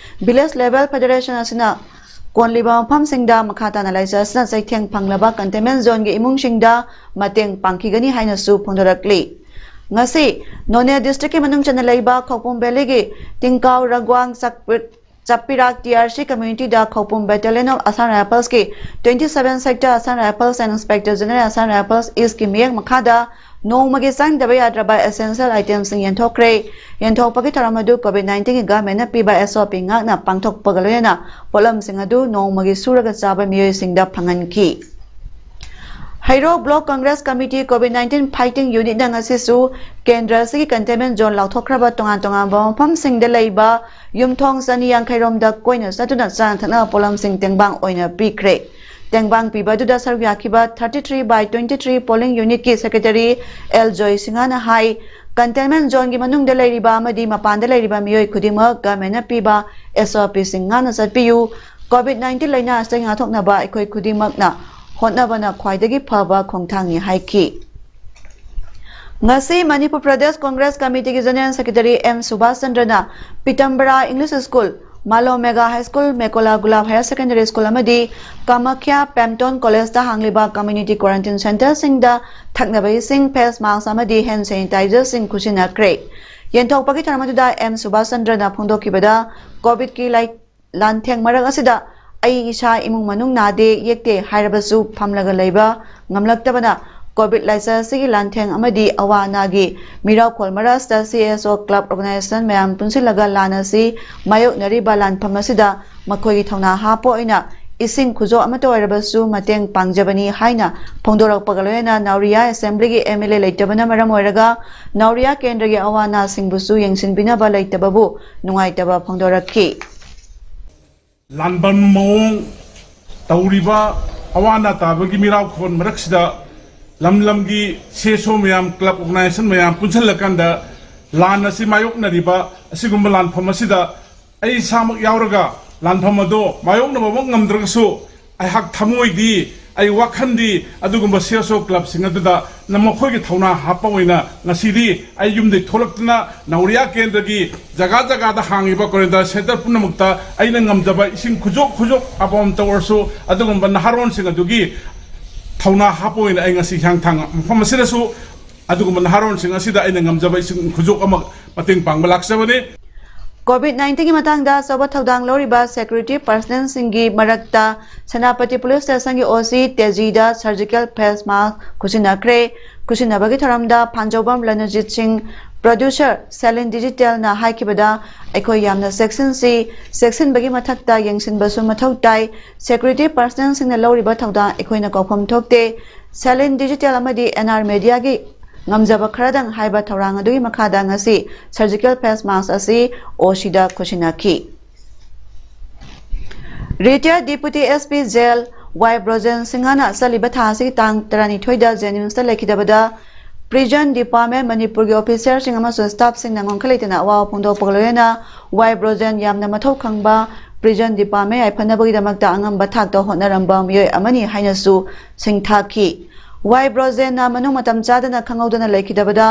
ꯚꯤꯂꯦꯖ ꯂꯦꯚꯦꯜ ꯐꯦꯗꯔꯦꯁꯟ ꯑꯁꯤꯅ ꯀꯣꯟꯂꯤꯕ ꯃꯐꯝꯁꯤꯡꯗ ꯃꯈꯥ ꯇꯥꯅ ꯂꯥꯏꯆꯠ ꯑꯁꯤꯅ ꯆꯩꯊꯦꯡ ꯐꯪꯂꯕ ꯀꯟꯇꯦꯟꯃꯦꯟꯠ ꯖꯣꯟꯒꯤ ꯏꯃꯨꯡꯁꯤꯡꯗ ꯃꯇꯦꯡ ꯄꯥꯡꯈꯤꯒꯅꯤ ꯍꯥꯏꯅꯁꯨ ꯐꯣꯡꯗꯣꯔꯛꯂꯤ꯫ ꯉꯁꯤ ꯅꯣꯅꯦ ꯗꯤꯁꯇ꯭ꯔꯤꯛꯀꯤ ꯃꯅꯨꯡ ꯆꯟꯅ ꯂꯩꯕ ꯈꯧꯄꯨꯝ ꯚꯦꯂꯤꯒꯤ ꯇꯤꯡꯀꯥꯎ ꯔꯒ꯭ꯋꯥꯡ ꯆꯛꯄ-, ꯆꯞꯄꯤꯔꯥꯛ ꯇꯤ ꯑꯥꯔ ꯁꯤ ꯀꯝꯃ꯭ꯌꯨꯅꯤꯇꯤꯗ ꯈꯧꯄꯨꯝ ꯕꯦꯇꯥꯂꯤꯌꯟ ꯑꯣꯐ ꯑꯁꯥꯝ ꯔꯥꯏꯐꯜꯁꯀꯤ twenty seven sector Assam rifles and inspector general Assam rifles ꯏꯁꯀꯤ ꯃꯤꯠꯌꯦꯡ ꯃꯈꯥꯗ ꯅꯣꯡꯃꯒꯤ ꯆꯪꯗꯕ ꯌꯥꯗ꯭ꯔꯕ ꯑꯦꯁꯦꯟꯁꯤꯌꯦꯜ ꯑꯥꯏꯇꯦꯝꯁꯤꯡ ꯌꯦꯟꯊꯣꯛꯈ꯭ꯔꯦ꯫ ꯌꯦꯟꯊꯣꯛꯄꯒꯤ ꯊꯧꯔꯝ ꯑꯗꯨ ꯀꯣꯚꯤꯗ ꯅꯥꯏꯟꯇꯤꯟꯒꯤ ꯒꯚꯔꯟꯃꯦꯟꯠꯅ ꯄꯤꯕ ꯑꯦꯁ ꯑꯣ ꯄꯤ ꯉꯥꯛꯅ ꯄꯥꯡꯊꯣꯛꯄꯒ ꯂꯣꯏꯅꯅ ꯄꯣꯠꯂꯝꯁꯤꯡ ꯑꯗꯨ ꯅꯣꯡꯃꯒꯤ ꯁꯨꯔꯒ ꯆꯥꯕ ꯃꯤꯑꯣꯏꯁꯤꯡꯗ ꯐꯪꯍꯟꯈꯤ꯫ Heirok block congress committee covid nineteen fighting ꯌꯨꯅꯤꯠꯅ ꯉꯁꯤꯁꯨ ꯀꯦꯟꯗ꯭ꯔ ꯑꯁꯤꯒꯤ ꯀꯟꯇꯦꯟꯃꯦꯟꯠ ꯖꯣꯟ ꯂꯥꯎꯊꯣꯛꯈ꯭ꯔꯕ ꯇꯣꯉꯥꯟ ꯇꯣꯉꯥꯟꯕ ꯃꯐꯝꯁꯤꯡꯗ ꯂꯩꯕ ꯌꯨꯝꯊꯣꯡ ꯆꯅꯤ ꯌꯥꯡꯈꯩ ꯔꯣꯝꯗ ꯀꯣꯏꯅ ꯆꯠꯇꯨꯅ ꯆꯥꯅ ꯊꯛꯅꯕ ꯄꯣꯠꯂꯝꯁꯤꯡ ꯇꯦꯡꯕꯥꯡ ꯑꯣꯏꯅ ꯄꯤꯈ꯭ꯔꯦ꯫ ꯇꯦꯡꯕꯥꯡ ꯄꯤꯕ ꯑꯗꯨꯗ ꯁꯔꯨꯛ ꯌꯥꯈꯤꯕ thirty three by twenty three polling unitꯀꯤ secretary ꯑꯦꯜ ꯖꯣꯏ ꯁꯤꯡꯍꯅ ꯍꯥꯏ, ꯀꯟꯇꯦꯟꯃꯦꯟꯠ ꯖꯣꯟꯒꯤ ꯃꯅꯨꯡꯗ ꯂꯩꯔꯤꯕ ꯑꯃꯗꯤ ꯃꯄꯥꯟꯗ ꯂꯩꯔꯤꯕ ꯃꯤꯑꯣꯏ ꯈꯨꯗꯤꯡꯃꯛ ꯒꯚꯔꯟꯃꯦꯟꯠꯅ ꯄꯤꯕ ꯑꯦꯁ ꯑꯣ ꯄꯤꯁꯤꯡ ꯉꯥꯛꯅ ꯆꯠꯄꯤꯌꯨ꯫ ꯀꯣꯚꯤꯗ ꯅꯥꯏꯟꯇꯤꯟ ꯂꯥꯏꯅꯥ ꯑꯁꯤꯗꯒꯤ ꯉꯥꯛꯊꯣꯛꯅꯕ ꯑꯩꯈꯣꯏ ꯈꯨꯗꯤꯡꯃꯛꯅ ꯍꯣꯠꯅꯕꯅ ꯈ꯭ꯋꯥꯏꯗꯒꯤ ꯐꯕ ꯈꯣꯡꯊꯥꯡꯅꯤ ꯍꯥꯏꯈꯤ꯫ ꯉꯁꯤ ꯃꯅꯤꯄꯨꯔ ꯄ꯭ꯔꯗꯦꯁ ꯀꯣꯡꯒ꯭ꯔꯦꯁ ꯀꯃꯤꯇꯤꯒꯤ ꯖꯦꯅꯦꯔꯦꯜ ꯁꯦꯀ꯭ꯔꯦꯇꯔꯤ ꯑꯦꯝ ꯁꯨꯕꯥꯁ ꯆꯟꯗ꯭ꯔꯅ Pitambara English school, Malom mega high school, Mekola Gulab higher secondary school ꯑꯃꯗꯤ ꯀꯥꯃꯥꯈ꯭ꯌꯥ ꯄꯦꯝꯇꯣꯟ ꯀꯣꯂꯦꯖꯇ ꯍꯥꯡꯂꯤꯕ ꯀꯝꯃ꯭ꯌꯨꯅꯤꯇꯤ ꯀ꯭ꯋꯥꯔꯦꯟꯇꯤꯟ ꯁꯦꯟꯇꯔꯁꯤꯡꯗ ꯊꯛꯅꯕ ꯏꯁꯤꯡ, ꯐꯦꯁ ꯃꯥꯁꯛ ꯑꯃꯗꯤ ꯍꯦꯟ ꯁꯦꯅꯤꯇꯥꯏꯖꯔꯁꯤꯡ ꯈꯨꯠꯁꯤꯟꯅꯈ꯭ꯔꯦ꯫ ꯌꯦꯟꯊꯣꯛꯄꯒꯤ ꯊꯧꯔꯝ ꯑꯗꯨꯗ ꯑꯦꯝ ꯁꯨꯕꯥꯁ ꯆꯟꯗ꯭ꯔꯅ ꯐꯣꯡꯗꯣꯛꯈꯤꯕꯗ, ꯀꯣꯚꯤꯗꯀꯤ ꯂꯥꯟꯊꯦꯡ ꯃꯔꯛ ꯑꯁꯤꯗ ꯑꯩ ꯏꯁꯥ ꯏꯃꯨꯡ ꯃꯅꯨꯡ ꯅꯥꯗꯦ ꯌꯦꯛꯇꯦ ꯍꯥꯏꯔꯕꯁꯨ ꯐꯝꯂꯒ ꯂꯩꯕ ꯉꯝꯂꯛꯇꯕꯅ ꯀꯣꯚꯤꯗ ꯂꯥꯏꯆꯠ ꯑꯁꯤꯒꯤ ꯂꯥꯟꯊꯦꯡ ꯑꯃꯗꯤ ꯑꯋꯥ ꯑꯅꯥꯒꯤ ꯃꯤꯔꯥꯎꯈꯣꯜ ꯃꯔꯛ ꯑꯁꯤꯗ ꯁꯤ ꯑꯦꯁ ꯑꯣ ꯀ꯭ꯂꯕ ꯑꯣꯔꯒꯅꯥꯏꯖꯦꯁꯟ ꯃꯌꯥꯝ ꯄꯨꯟꯁꯤꯜꯂꯒ ꯂꯥꯟ ꯑꯁꯤ ꯃꯥꯌꯣꯛꯅꯔꯤꯕ ꯂꯥꯟꯐꯝ ꯑꯁꯤꯗ ꯃꯈꯣꯏꯒꯤ ꯊꯧꯅꯥ ꯍꯥꯞꯄ ꯑꯣꯏꯅ ꯏꯁꯤꯡ ꯈꯨꯖꯣꯞ ꯑꯃꯠꯇ ꯑꯣꯏꯔꯕꯁꯨ ꯃꯇꯦꯡ ꯄꯥꯡꯖꯕꯅꯤ ꯍꯥꯏꯅ ꯐꯣꯡꯗꯣꯔꯛꯄꯒ ꯂꯣꯏꯅꯅ ꯅꯥꯎꯔꯤꯌꯥ ꯑꯦꯁꯦꯝꯕ꯭ꯂꯤꯒꯤ ꯑꯦꯝ ꯑꯦꯜ ꯑꯦ ꯂꯩꯇꯕꯅ ꯃꯔꯝ ꯑꯣꯏꯔꯒ ꯅꯥꯎꯔꯤꯌꯥ ꯀꯦꯟꯗ꯭ꯔꯒꯤ ꯑꯋꯥ ꯑꯅꯥꯁꯤꯡꯕꯨꯁꯨ ꯌꯦꯡꯁꯤꯟꯕꯤꯅꯕ ꯂꯩꯇꯕꯕꯨ ꯅꯨꯡꯉꯥꯏꯇꯕ ꯐꯣꯡꯗꯣꯔꯛꯈꯤ꯫ ꯂꯥꯟꯕꯟ ꯃꯑꯣꯡ ꯇꯧꯔꯤꯕ ꯑꯋꯥ ꯑꯅꯥ ꯇꯥꯕꯒꯤ ꯃꯤꯔꯥꯎꯈꯣꯟ ꯃꯔꯛꯁꯤꯗ ꯂꯝ ꯂꯝꯒꯤ ꯁꯤ ꯑꯦꯁ ꯑꯣ ꯃꯌꯥꯝ, ꯀ꯭ꯂꯕ ꯑꯣꯔꯒꯅꯥꯏꯖꯦꯁꯟ ꯃꯌꯥꯝ ꯄꯨꯟꯁꯤꯜꯂꯀꯥꯟꯗ ꯂꯥꯟ ꯑꯁꯤ ꯃꯥꯌꯣꯛꯅꯔꯤꯕ ꯑꯁꯤꯒꯨꯝꯕ ꯂꯥꯟꯐꯝ ꯑꯁꯤꯗ ꯑꯩ ꯏꯁꯥꯃꯛ ꯌꯥꯎꯔꯒ ꯂꯥꯟꯐꯝ ꯑꯗꯣ ꯃꯥꯌꯣꯛꯅꯕꯃꯛ ꯉꯝꯗ꯭ꯔꯒꯁꯨ ꯑꯩꯍꯥꯛ ꯊꯃꯣꯏꯗꯤ, ꯑꯩ ꯋꯥꯈꯜꯗꯤ ꯑꯗꯨꯒꯨꯝꯕ ꯁꯤ ꯑꯦꯁ ꯑꯣ ꯀ꯭ꯂꯕꯁꯤꯡ ꯑꯗꯨꯗ ꯅ ꯃꯈꯣꯏꯒꯤ ꯊꯧꯅꯥ ꯍꯥꯞꯄ ꯑꯣꯏꯅ ꯉꯁꯤꯗꯤ ꯑꯩ ꯌꯨꯝꯗꯒꯤ ꯊꯣꯛꯂꯛꯇꯨꯅ ꯅꯥꯎꯔꯤꯌꯥ ꯀꯦꯟꯗ꯭ꯔꯒꯤ ꯖꯒꯥ ꯖꯒꯥꯗ ꯍꯥꯡꯉꯤꯕ ꯀ꯭ꯋꯥꯔꯦꯟꯇꯥꯏꯟ ꯁꯦꯟꯇꯔ ꯄꯨꯝꯅꯃꯛꯇ ꯑꯩꯅ ꯉꯝꯖꯕ ꯏꯁꯤꯡ ꯈꯨꯖꯣꯞ ꯈꯨꯖꯣꯞ ꯑꯃꯃꯝꯇ ꯑꯣꯏꯔꯁꯨ ꯑꯗꯨꯒꯨꯝꯕ ꯅꯍꯥꯔꯣꯟꯁꯤꯡ ꯑꯗꯨꯒꯤ ꯊꯧꯅꯥ ꯍꯥꯞꯄ ꯑꯣꯏꯅ ꯑꯩ ꯉꯁꯤ ꯍꯤꯌꯥꯡꯊꯥꯡ ꯃꯐꯝ ꯑꯁꯤꯗꯁꯨ ꯑꯗꯨꯒꯨꯝꯕ ꯅꯍꯥꯔꯣꯟꯁꯤꯡ ꯑꯁꯤꯗ ꯑꯩꯅ ꯉꯝꯖꯕ ꯏꯁꯤꯡ ꯈꯨꯖꯣꯞ ꯑꯃ ꯃꯇꯦꯡ ꯄꯥꯡꯕ ꯂꯥꯛꯆꯕꯅꯤ꯫ ꯀꯣꯚꯤꯗ ꯅꯥꯏꯟꯇꯤꯟꯒꯤ ꯃꯇꯥꯡꯗ ꯑꯆꯧꯕ ꯊꯧꯗꯥꯡ ꯂꯧꯔꯤꯕ ꯁꯦꯀ꯭ꯌꯨꯔꯤꯇꯤ ꯄꯔꯁꯅꯦꯜꯁꯤꯡꯒꯤ ꯃꯔꯛꯇ ꯁꯦꯅꯥꯄꯇꯤ ꯄꯨꯂꯤꯁ ꯁ꯭ꯇꯦꯁꯟꯒꯤ ꯑꯣ ꯁꯤ ꯇꯦꯖꯤꯗ ꯁꯔꯖꯤꯀꯦꯜ ꯐꯦꯁ ꯃꯥꯁꯛ ꯈꯨꯠꯁꯤꯟꯅꯈ꯭ꯔꯦ꯫ ꯈꯨꯠꯁꯤꯟꯅꯕꯒꯤ ꯊꯧꯔꯝꯗ ꯐꯥꯟꯖꯧꯕꯝ ꯔꯅꯖꯤꯠ ꯁꯤꯡ, ꯄ꯭ꯔꯣꯗ꯭ꯌꯨꯁꯔ ꯁꯦꯂꯤꯟ ꯗꯤꯖꯤꯇꯦꯜꯅ ꯍꯥꯏꯈꯤꯕꯗ, ꯑꯩꯈꯣꯏ ꯌꯥꯝꯅ ꯆꯦꯛꯁꯤꯟꯁꯤ, ꯆꯦꯛꯁꯤꯟꯕꯒꯤ ꯃꯊꯛꯇ ꯌꯦꯡꯁꯤꯟꯕꯁꯨ ꯃꯊꯧ ꯇꯥꯏ꯫ ꯁꯦꯀ꯭ꯌꯨꯔꯤꯇꯤ ꯄꯔꯁꯅꯦꯜꯁꯤꯡꯅ ꯂꯧꯔꯤꯕ ꯊꯧꯗꯥꯡ ꯑꯩꯈꯣꯏꯅ ꯀꯥꯎꯐꯝ ꯊꯣꯛꯇꯦ꯫ ꯁꯦꯂꯤꯟ ꯗꯤꯖꯤꯇꯦꯜ ꯑꯃꯗꯤ ꯑꯦꯟ ꯑꯥꯔ ꯃꯦꯗꯤꯌꯥꯒꯤ ꯉꯝꯖꯕ ꯈꯔꯗꯪ ꯍꯥꯏꯕ ꯊꯧꯔꯥꯡ ꯑꯗꯨꯒꯤ ꯃꯈꯥꯗ ꯉꯁꯤ ꯁꯔꯖꯤꯀꯦꯜ ꯐꯦꯁ ꯃꯥꯁꯛ ꯑꯁꯤ ꯑꯣ ꯁꯤꯗ ꯈꯨꯠꯁꯤꯟꯅꯈꯤ꯫ Retired deputy S P jail Y Brojen ꯁꯤꯡꯍꯅ ꯆꯠꯂꯤꯕ ꯊꯥ ꯑꯁꯤꯒꯤ ꯇꯥꯡ ꯇꯔꯥꯅꯤꯊꯣꯏꯗ ꯖꯦꯅꯤꯝꯁꯇ ꯂꯩꯈꯤꯗꯕꯗ ꯄ꯭ꯔꯤꯖꯟ ꯗꯤꯄꯥꯔꯠꯃꯦꯟ ꯃꯅꯤꯄꯨꯔꯒꯤ ꯑꯣꯐꯤꯁꯔꯁꯤꯡ ꯑꯃꯁꯨꯡ ꯁ꯭ꯇꯥꯐꯁꯤꯡꯅ ꯉꯝꯈꯩ ꯂꯩꯇꯅ ꯑꯋꯥꯕ ꯐꯣꯡꯗꯣꯛꯄꯒ ꯂꯣꯏꯅꯅ ꯋꯥꯏ ꯕ꯭ꯔꯣꯖꯦꯟ ꯌꯥꯝꯅ ꯃꯊꯧ ꯈꯪꯕ ꯄ꯭ꯔꯤꯖꯟ ꯗꯤꯄꯥꯔꯠꯃꯦꯟ ꯌꯥꯏꯐꯅꯕꯒꯤꯗꯃꯛꯇ ꯑꯉꯝꯕ ꯊꯥꯛꯇ ꯍꯣꯠꯅꯔꯝꯕ ꯃꯤꯑꯣꯏ ꯑꯃꯅꯤ ꯍꯥꯏꯅꯁꯨ ꯁꯤꯡꯊꯥꯈꯤ꯫ ꯋꯥꯏ ꯕ꯭ꯔꯣꯖꯦꯟꯅ ꯃꯅꯨꯡ ꯃꯇꯝ ꯆꯥꯗꯅ ꯈꯪꯍꯧꯗꯅ ꯂꯩꯈꯤꯗꯕꯗ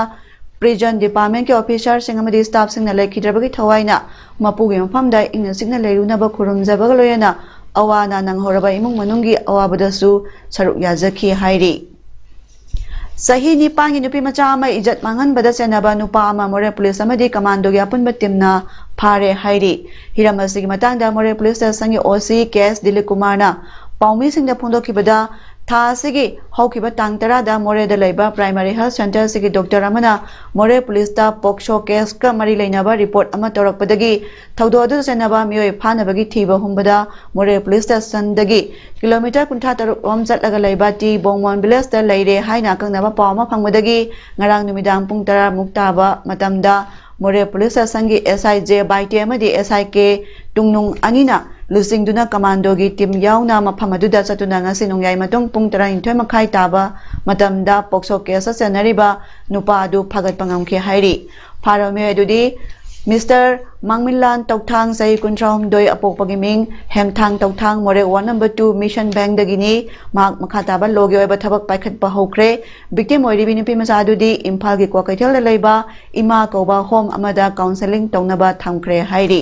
ꯄ꯭ꯔꯤꯖꯟ ꯗꯤꯄꯥꯔꯠꯃꯦꯟꯒꯤ ꯑꯣꯐꯤꯁꯥꯔꯁꯤꯡ ꯑꯃꯗꯤ ꯁ꯭ꯇꯥꯐꯁꯤꯡꯅ ꯂꯩꯈꯤꯗ꯭ꯔꯕꯒꯤ ꯊꯋꯥꯏꯅ ꯃꯄꯨꯒꯤ ꯃꯐꯝꯗ ꯏꯪꯅ ꯆꯤꯛꯅ ꯂꯩꯔꯨꯅꯕ ꯈꯨꯔꯨꯝꯖꯕꯒ ꯂꯣꯏꯅꯅ ꯑꯋꯥ ꯑꯅꯥ ꯅꯪꯍꯧꯔꯕ ꯏꯃꯨꯡ ꯃꯅꯨꯡꯒꯤ ꯑꯋꯥꯕꯗꯁꯨ ꯁꯔꯨꯛ ꯌꯥꯖꯈꯤ ꯍꯥꯏꯔꯤ꯫ ꯆꯍꯤ ꯅꯤꯄꯥꯟꯒꯤ ꯅꯨꯄꯤ ꯃꯆꯥ ꯑꯃ ꯏꯖꯠ ꯃꯥꯡꯍꯟꯕꯗ ꯆꯦꯟꯅꯕ ꯅꯨꯄꯥ ꯑꯃ ꯃꯣꯔꯦ ꯄꯨꯂꯤꯁ ꯑꯃꯗꯤ ꯀꯃꯥꯟꯗꯣꯒꯤ ꯑꯄꯨꯟꯕ ꯇꯤꯝꯅ ꯐꯥꯔꯦ ꯍꯥꯏꯔꯤ꯫ ꯍꯤꯔꯝ ꯑꯁꯤꯒꯤ ꯃꯇꯥꯡꯗ ꯃꯣꯔꯦ ꯄꯨꯂꯤꯁ ꯁ꯭ꯇꯦꯁꯟꯒꯤ ꯑꯣ ꯁꯤ ꯀꯦ ꯑꯦꯁ ꯗꯤꯂꯤꯞ ꯀꯨꯃꯥꯔꯅ ꯄꯥꯎꯃꯤꯁꯤꯡꯗ ꯐꯣꯡꯗꯣꯛꯈꯤꯕꯗ, ꯊꯥ ꯑꯁꯤꯒꯤ ꯍꯧꯈꯤꯕ ꯇꯥꯡ ꯇꯔꯥꯗ ꯃꯣꯔꯦꯗ ꯂꯩꯕ ꯄ꯭ꯔꯥꯏꯃꯥꯔꯤ ꯍꯦꯜꯊ ꯁꯦꯟꯇꯔ ꯑꯁꯤꯒꯤ ꯗꯣꯛꯇꯔ ꯑꯃꯅ ꯃꯣꯔꯦ ꯄꯨꯂꯤꯁꯇ ꯄꯣꯛꯁꯣ ꯀꯦꯁꯀ ꯃꯔꯤ ꯂꯩꯅꯕ ꯔꯤꯄꯣꯔꯠ ꯑꯃ ꯇꯧꯔꯛꯄꯗꯒꯤ ꯊꯧꯗꯣꯛ ꯑꯗꯨꯗ ꯆꯦꯟꯅꯕ ꯃꯤꯑꯣꯏ ꯐꯥꯅꯕꯒꯤ ꯊꯤꯕ ꯍꯨꯝꯕꯗ ꯃꯣꯔꯦ ꯄꯨꯂꯤꯁ ꯁ꯭ꯇꯦꯁꯟꯗꯒꯤ ꯀꯤꯂꯣꯃꯤꯇꯔ ꯀꯨꯟꯊ꯭ꯔꯥ ꯇꯔꯨꯛ ꯔꯣꯝ ꯆꯠꯂꯒ ꯂꯩꯕ ꯇꯤ ꯕꯣꯡꯃꯣꯟ ꯚꯤꯂꯦꯖꯇ ꯂꯩꯔꯦ ꯍꯥꯏꯅ ꯑꯀꯛꯅꯕ ꯄꯥꯎ ꯑꯃ ꯐꯪꯕꯗꯒꯤ ꯉꯔꯥꯡ ꯅꯨꯃꯤꯗꯥꯡ ꯄꯨꯡ ꯇꯔꯥꯃꯨꯛ ꯇꯥꯕ ꯃꯇꯝꯗ ꯃꯣꯔꯦ ꯄꯨꯂꯤꯁ ꯁ꯭ꯇꯦꯁꯟꯒꯤ ꯑꯦꯁ ꯑꯥꯏ ꯖꯦ ꯕꯥꯏꯇꯦ ꯑꯃꯗꯤ ꯑꯦꯁ ꯑꯥꯏ ꯀꯦ ꯇꯨꯡꯅꯨꯡ ꯑꯅꯤꯅ ꯂꯨꯆꯤꯡꯗꯨꯅ ꯀꯃꯥꯟꯗꯣꯒꯤ ꯇꯤꯝ ꯌꯥꯎꯅ ꯃꯐꯝ ꯑꯗꯨꯗ ꯆꯠꯇꯨꯅ ꯉꯁꯤ ꯅꯣꯡꯌꯥꯏ ꯃꯇꯨꯡ ꯄꯨꯡ ꯇꯔꯥꯅꯤꯊꯣꯏ ꯃꯈꯥꯏ ꯇꯥꯕ ꯃꯇꯝꯗ ꯄꯣꯛꯁꯣ ꯀꯦꯁꯇ ꯆꯦꯟꯅꯔꯤꯕ ꯅꯨꯄꯥ ꯑꯗꯨ ꯐꯥꯒꯠꯄ ꯉꯝꯈꯤ ꯍꯥꯏꯔꯤ꯫ ꯐꯥꯔꯕ ꯃꯤꯑꯣꯏ ꯑꯗꯨꯗꯤ ꯃꯤꯁꯇꯔ ꯃꯥꯡꯃꯤꯟꯂꯥꯟ ꯇꯧꯊꯥꯡ, ꯆꯍꯤ ꯀꯨꯟꯊ꯭ꯔꯥꯍꯨꯝꯗꯣꯏ, ꯑꯄꯣꯛꯄꯒꯤ ꯃꯤꯡ ꯍꯦꯝꯊꯥꯡ ꯇꯧꯊꯥꯡ, ꯃꯣꯔꯦ ꯋꯥꯔꯗ ꯅꯝꯕꯔ ꯇꯨ ꯃꯤꯁꯟ ꯕꯦꯡꯗꯒꯤꯅꯤ꯫ ꯃꯍꯥꯛ ꯃꯈꯥ ꯇꯥꯕ ꯂꯣꯒꯤ ꯑꯣꯏꯕ ꯊꯕꯛ ꯄꯥꯏꯈꯠꯄ ꯍꯧꯈ꯭ꯔꯦ꯫ ꯚꯤꯛꯇꯤꯝ ꯑꯣꯏꯔꯤꯕꯤ ꯅꯨꯄꯤ ꯃꯆꯥ ꯑꯗꯨꯗꯤ ꯏꯝꯐꯥꯜꯒꯤ ꯀ꯭ꯋꯥꯀꯩꯊꯦꯜꯗ ꯂꯩꯕ ꯏꯃꯥ ꯀꯧꯕ ꯍꯣꯝ ꯑꯃꯗ ꯀꯥꯎꯟꯁꯦꯂꯤꯡ ꯇꯧꯅꯕ ꯊꯝꯈ꯭ꯔꯦ ꯍꯥꯏꯔꯤ꯫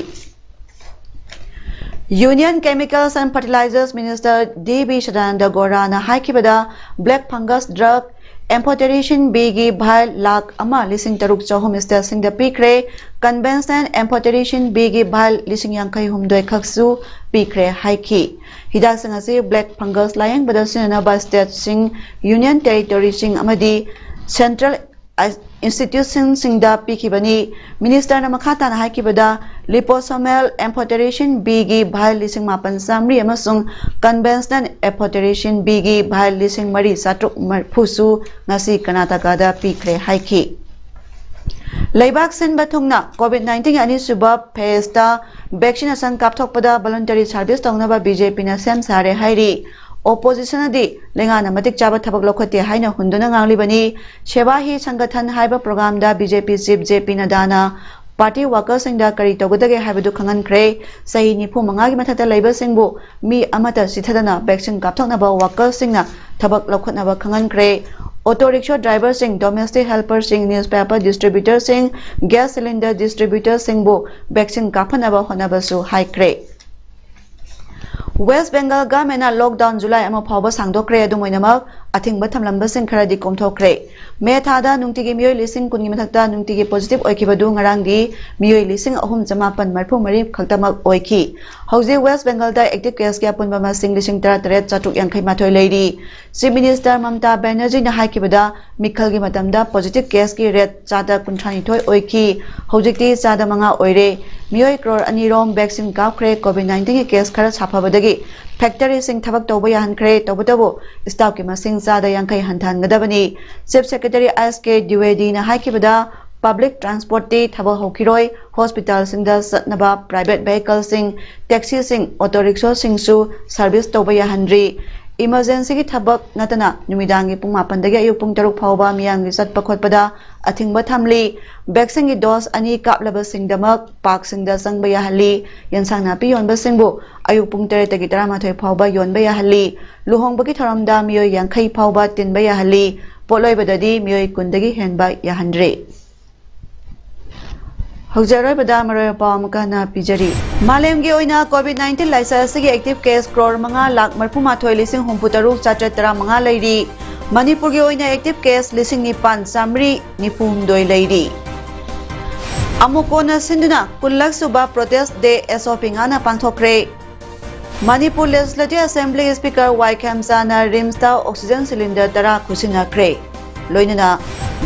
Union Chemicals and Fertilizers Minister D B Sadananda ꯒꯧꯔꯥꯅ ꯍꯥꯏꯈꯤꯕꯗ, black fungus drug amphotericin B ꯒꯤ vial ꯂꯥꯈ ꯑꯃ ꯂꯤꯁꯤꯡ ꯇꯔꯨꯛ ꯆꯍꯨꯝ ꯁ꯭ꯇꯦꯠꯁꯤꯡꯗ ꯄꯤꯈ꯭ꯔꯦ꯫ Conventional amphotericin B ꯒꯤ vial ꯂꯤꯁꯤꯡ ꯌꯥꯡꯈꯩ ꯍꯨꯝꯗꯣꯏ ꯈꯛꯁꯨ ꯄꯤꯈ꯭ꯔꯦ ꯍꯥꯏꯈꯤ꯫ ꯍꯤꯗꯥꯛꯁꯤꯡ ꯑꯁꯤ black fungus ꯂꯥꯌꯦꯡꯕꯗ ꯁꯤꯖꯤꯟꯅꯅꯕ ꯁ꯭ꯇꯦꯠꯁꯤꯡ, ꯌꯨꯅꯤꯌꯟ ꯇꯦꯔꯤꯇꯣꯔꯤꯁꯤꯡ ꯑꯃꯗꯤ ꯁꯦꯟꯇ꯭ꯔꯦꯜ ꯏꯟꯁꯇꯤꯇ꯭ꯌꯨꯁꯟꯁꯤꯡꯗ ꯄꯤꯈꯤꯕꯅꯤ꯫ ꯃꯤꯅꯤꯁꯇꯔꯅ ꯃꯈꯥ ꯇꯥꯅ ꯍꯥꯏꯈꯤꯕꯗ, liposomal amphotericin B ꯒꯤ vial ꯂꯤꯁꯤꯡ ꯃꯥꯄꯟ ꯆꯥꯃꯔꯤ ꯑꯃꯁꯨꯡ conventional amphotericin B ꯒꯤ vial ꯂꯤꯁꯤꯡ ꯃꯔꯤ ꯆꯥꯇ꯭ꯔꯨꯛ ꯃꯔꯤꯐꯨꯁꯨ ꯉꯁꯤ ꯀꯔꯅꯥꯇꯀꯥꯗ ꯄꯤꯈ꯭ꯔꯦ ꯍꯥꯏꯈꯤ꯫ ꯂꯩꯕꯥꯛ ꯁꯤꯟꯕ ꯊꯨꯡꯅ COVID nineteen ꯒꯤ ꯑꯅꯤꯁꯨꯕ ꯐꯦꯖꯇ vaccination ꯀꯥꯞꯊꯣꯛꯄꯗ voluntary service ꯇꯧꯅꯕ ꯕꯤ ꯖꯦ ꯄꯤꯅ ꯁꯦꯝ ꯁꯥꯔꯦ ꯍꯥꯏꯔꯤ꯫ ꯑꯣꯄꯣꯖꯤꯁꯟꯅꯗꯤ ꯂꯩꯉꯥꯛꯅ ꯃꯇꯤꯛ ꯆꯥꯕ ꯊꯕꯛ ꯂꯧꯈꯠꯇꯦ ꯍꯥꯏꯅ ꯍꯨꯟꯗꯨꯅ ꯉꯥꯡꯂꯤꯕꯅꯤ꯫ ꯁꯦꯕꯥ ꯍꯤ ꯁꯪꯒꯊꯟ ꯍꯥꯏꯕ ꯄ꯭ꯔꯣꯒ꯭ꯔꯥꯝꯗ ꯕꯤ ꯖꯦ ꯄꯤ ꯆꯤꯐ ꯖꯦ ꯄꯤ ꯅꯗꯥꯅ ꯄꯥꯔꯇꯤ ꯋꯥꯀꯔꯁꯤꯡꯗ ꯀꯔꯤ ꯇꯧꯒꯗꯒꯦ ꯍꯥꯏꯕꯗꯨ ꯈꯪꯍꯟꯈ꯭ꯔꯦ꯫ ꯆꯍꯤ ꯅꯤꯐꯨ ꯃꯉꯥꯒꯤ ꯃꯊꯛꯇ ꯂꯩꯕꯁꯤꯡꯕꯨ ꯃꯤ ꯑꯃꯠꯇ ꯆꯤꯊꯗꯅ ꯚꯦꯛꯁꯤꯟ ꯀꯥꯞꯊꯣꯛꯅꯕ ꯋꯥꯀꯔꯁꯤꯡꯅ ꯊꯕꯛ ꯂꯧꯈꯠꯅꯕ ꯈꯪꯍꯟꯈ꯭ꯔꯦ꯫ ꯑꯣꯇꯣ ꯔꯤꯛꯁꯣ ꯗ꯭ꯔꯥꯏꯚꯔꯁꯤꯡ, ꯗꯣꯃꯦꯁꯇꯤꯛ ꯍꯦꯜꯄꯔꯁꯤꯡ, ꯅ꯭ꯌꯨꯁꯄꯦꯄꯔ ꯗꯤꯁꯇ꯭ꯔꯤꯕ꯭ꯌꯨꯇꯔꯁꯤꯡ, ꯒ꯭ꯌꯥꯁ ꯁꯤꯂꯤꯟꯗꯔ ꯗꯤꯁꯇ꯭ꯔꯤꯕ꯭ꯌꯨꯇꯔꯁꯤꯡꯕꯨ ꯚꯦꯛꯁꯤꯟ ꯀꯥꯞꯍꯟꯅꯕ ꯍꯣꯠꯅꯕꯁꯨ ꯍꯥꯏꯈ꯭ꯔꯦ꯫ ꯋꯦꯁ ꯕꯦꯡꯒꯜ ꯒꯚꯔꯟꯃꯦꯟꯅ ꯂꯣꯛꯗꯥꯎꯟ ꯖꯨꯂꯥꯏ ꯑꯃ ꯐꯥꯎꯕ ꯁꯥꯡꯗꯣꯛꯈ꯭ꯔꯦ꯫ ꯑꯗꯨꯝ ꯑꯣꯏꯅꯃꯛ, ꯑꯊꯤꯡꯕ ꯊꯝꯂꯝꯕꯁꯤꯡ ꯈꯔꯗꯤ ꯀꯣꯝꯊꯣꯛꯈ꯭ꯔꯦ꯫ ꯃꯦ ꯊꯥꯗ ꯅꯨꯡꯇꯤꯒꯤ ꯃꯤꯑꯣꯏ ꯂꯤꯁꯤꯡ ꯀꯨꯟꯒꯤ ꯃꯊꯛꯇ ꯅꯨꯡꯇꯤꯒꯤ ꯄꯣꯖꯤꯇꯤꯚ ꯑꯣꯏꯈꯤꯕꯗꯨ ꯉꯔꯥꯡꯗꯤ ꯃꯤꯑꯣꯏ ꯂꯤꯁꯤꯡ ꯑꯍꯨꯝ ꯆꯃꯥꯄꯟ ꯃꯔꯤꯐꯨ ꯃꯔꯤ ꯈꯛꯇꯃꯛ ꯑꯣꯏꯈꯤ꯫ ꯍꯧꯖꯤꯛ ꯋꯦꯁ ꯕꯦꯡꯒꯜꯗ ꯑꯦꯛꯇꯤꯚ ꯀꯦꯁꯀꯤ ꯑꯄꯨꯟꯕ ꯃꯁꯤꯡ ꯂꯤꯁꯤꯡ ꯇꯔꯥ ꯇꯔꯦꯠ ꯆꯥꯇ꯭ꯔꯨꯛ ꯌꯥꯡꯈꯩ ꯃꯥꯊꯣꯏ ꯂꯩꯔꯤ꯫ ꯆꯤꯐ ꯃꯤꯅꯤꯁꯇꯔ ꯃꯃꯇꯥ ꯕꯦꯅꯔꯖꯤꯅ ꯍꯥꯏꯈꯤꯕꯗ, ꯃꯤꯈꯜꯒꯤ ꯃꯇꯝꯗ ꯄꯣꯖꯤꯇꯤꯚ ꯀꯦꯁꯀꯤ ꯔꯦꯠ ꯆꯥꯗ ꯀꯨꯟꯊ꯭ꯔꯥ ꯅꯤꯊꯣꯏ ꯑꯣꯏꯈꯤ꯫ ꯍꯧꯖꯤꯛꯇꯤ ꯆꯥꯗ ꯃꯉꯥ ꯑꯣꯏꯔꯦ꯫ ꯃꯤꯑꯣꯏ ꯀ꯭ꯔꯣꯔ ꯑꯅꯤ ꯔꯣꯝ ꯚꯦꯛꯁꯤꯟ ꯀꯥꯞꯈ꯭ꯔꯦ꯫ ꯀꯣꯚꯤꯗ ꯅꯥꯏꯟꯇꯤꯟꯒꯤ ꯀꯦꯁ ꯈꯔ ꯁꯥꯐꯕꯗꯒꯤ ꯐꯦꯛꯇꯔꯤꯁꯤꯡ ꯊꯕꯛ ꯇꯧꯕ ꯌꯥꯍꯟꯈ꯭ꯔꯦ꯫ ꯇꯧꯕꯇꯕꯨ, ꯁ꯭ꯇꯥꯐꯀꯤ ꯃꯁꯤꯡ ꯆꯥꯗ ꯌꯥꯡꯈꯩ ꯍꯟꯊꯍꯟꯒꯗꯕꯅꯤ꯫ ꯆꯤꯐ ꯁꯦꯀ꯭ꯔꯦꯇꯔꯤ ꯑꯦꯁ ꯀꯦ ꯗ꯭ꯋꯤꯋꯦꯗꯤꯅ ꯍꯥꯏꯈꯤꯕꯗ, ꯄꯕ꯭ꯂꯤꯛ ꯇ꯭ꯔꯥꯟꯁꯄꯣꯔꯠꯇꯤ ꯊꯕꯛ ꯍꯧꯈꯤꯔꯣꯏ꯫ ꯍꯣꯁꯄꯤꯇꯥꯜꯁꯤꯡꯗ ꯆꯠꯅꯕ ꯄ꯭ꯔꯥꯏꯚꯦꯠ ꯚꯦꯍꯤꯀꯜꯁꯤꯡ, ꯇꯦꯛꯁꯤꯁꯤꯡ, ꯑꯣꯇꯣ ꯔꯤꯛꯁꯣꯁꯤꯡꯁꯨ ꯁꯔꯚꯤꯁ ꯇꯧꯕ ꯌꯥꯍꯟꯗ꯭ꯔꯤ꯫ ꯏꯃꯔꯖꯦꯟꯁꯤꯒꯤ ꯊꯕꯛ ꯅꯠꯇꯅ ꯅꯨꯃꯤꯗꯥꯡꯒꯤ ꯄꯨꯡ ꯃꯥꯄꯟꯗꯒꯤ ꯑꯌꯨꯛ ꯄꯨꯡ ꯇꯔꯨꯛ ꯐꯥꯎꯕ ꯃꯤꯌꯥꯝꯒꯤ ꯆꯠꯄ ꯈꯣꯠꯄꯗ ꯑꯊꯤꯡꯕ ꯊꯝꯂꯤ꯫ ꯚꯦꯛꯁꯤꯟꯒꯤ ꯗꯣꯁ ꯑꯅꯤ ꯀꯥꯞꯂꯕꯁꯤꯡꯗꯃꯛ ꯄꯥꯔꯛꯁꯤꯡꯗ ꯆꯪꯕ ꯌꯥꯍꯜꯂꯤ꯫ ꯌꯦꯟꯁꯥꯡ ꯅꯥꯄꯤ ꯌꯣꯟꯕꯁꯤꯡꯕꯨ ꯑꯌꯨꯛ ꯄꯨꯡ ꯇꯔꯦꯠꯇꯒꯤ ꯇꯔꯥꯃꯥꯊꯣꯏ ꯐꯥꯎꯕ ꯌꯣꯟꯕ ꯌꯥꯍꯜꯂꯤ꯫ ꯂꯨꯍꯣꯡꯕꯒꯤ ꯊꯧꯔꯝꯗ ꯃꯤꯑꯣꯏ ꯌꯥꯡꯈꯩ ꯐꯥꯎꯕ ꯇꯤꯟꯕ ꯌꯥꯍꯜꯂꯤ꯫ ꯄꯣꯠꯂꯣꯏꯕꯗꯗꯤ ꯃꯤꯑꯣꯏ ꯀꯨꯟꯗꯒꯤ ꯍꯦꯟꯕ ꯌꯥꯍꯟꯗ꯭ꯔꯤ꯫ ꯍꯧꯖꯤꯛ ꯑꯔꯣꯏꯕꯗ ꯃꯔꯨꯑꯣꯏꯕ ꯄꯥꯎ ꯑꯃꯨꯛꯀ ꯍꯟꯅ ꯄꯤꯖꯔꯤ꯫ ꯃꯥꯂꯦꯝꯒꯤ ꯑꯣꯏꯅ ꯀꯣꯚꯤꯗ ꯅꯥꯏꯟꯇꯤꯟ ꯂꯥꯏꯆꯠ ꯑꯁꯤꯒꯤ ꯑꯦꯛꯇꯤꯚ ꯀꯦꯁ ꯀ꯭ꯔꯣꯔ ꯃꯉꯥ ꯂꯥꯈ ꯃꯔꯤꯐꯨ ꯃꯥꯊꯣꯏ ꯂꯤꯁꯤꯡ ꯍꯨꯝꯐꯨ ꯇꯔꯨꯛ ꯆꯥꯇ꯭ꯔꯦꯠ ꯇꯔꯥ ꯃꯉꯥ ꯂꯩꯔꯤ꯫ ꯃꯅꯤꯄꯨꯔꯒꯤ ꯑꯣꯏꯅ ꯑꯦꯛꯇꯤꯚ ꯀꯦꯁ ꯂꯤꯁꯤꯡ ꯅꯤꯄꯥꯟ ꯆꯥꯃꯔꯤ ꯅꯤꯐꯨ ꯍꯨꯝꯗꯣꯏ ꯂꯩꯔꯤ꯫ ꯑꯃꯨꯛ ꯀꯣꯟꯅ ꯁꯤꯟꯗꯨꯅ ꯀꯨꯟꯂꯛ ꯁꯨꯕ ꯄ꯭ꯔꯣꯇꯦꯁ ꯗꯦ ꯑꯦꯁ ꯑꯣ ꯄꯤ ꯉꯥꯛꯅ ꯄꯥꯡꯊꯣꯛꯈ꯭ꯔꯦ꯫ ꯃꯅꯤꯄꯨꯔ ꯂꯦꯖꯤꯁꯂꯦꯇꯤꯚ ꯑꯦꯁꯦꯝꯕ꯭ꯂꯤ ꯁ꯭ꯄꯤꯀꯔ ꯋꯥꯏ ꯈꯦꯝꯆꯥꯅ ꯔꯤꯝꯁꯇ ꯑꯣꯛꯁꯤꯖꯟ ꯁꯤꯂꯤꯟꯗꯔ ꯇꯔꯥ ꯈꯨꯠꯁꯤꯟꯅꯈ꯭ꯔꯦ꯫ ꯂꯣꯏꯅꯅ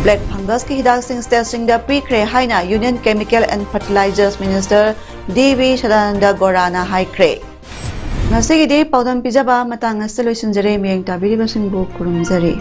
ꯕ꯭ꯂꯦꯛ ꯐꯪꯒꯁꯀꯤ ꯍꯤꯗꯥꯛꯁꯤꯡ ꯁ꯭ꯇꯦꯠꯁꯤꯡꯗ ꯄꯤꯈ꯭ꯔꯦ ꯍꯥꯏꯅ union chemical and fertilizers minister D V Sadananda ꯒꯧꯔꯥꯅ ꯍꯥꯏꯈ꯭ꯔꯦ꯫ ꯉꯁꯤꯒꯤꯗꯤ ꯄꯥꯎꯗꯝ ꯄꯤꯖꯕ ꯃꯇꯥꯡ ꯑꯁꯤꯗ ꯂꯣꯏꯁꯤꯟꯖꯔꯦ꯫ ꯃꯤꯠꯌꯦꯡ ꯇꯥꯕꯤꯔꯤꯕꯁꯤꯡꯕꯨ ꯈꯨꯔꯨꯝꯖꯔꯤ꯫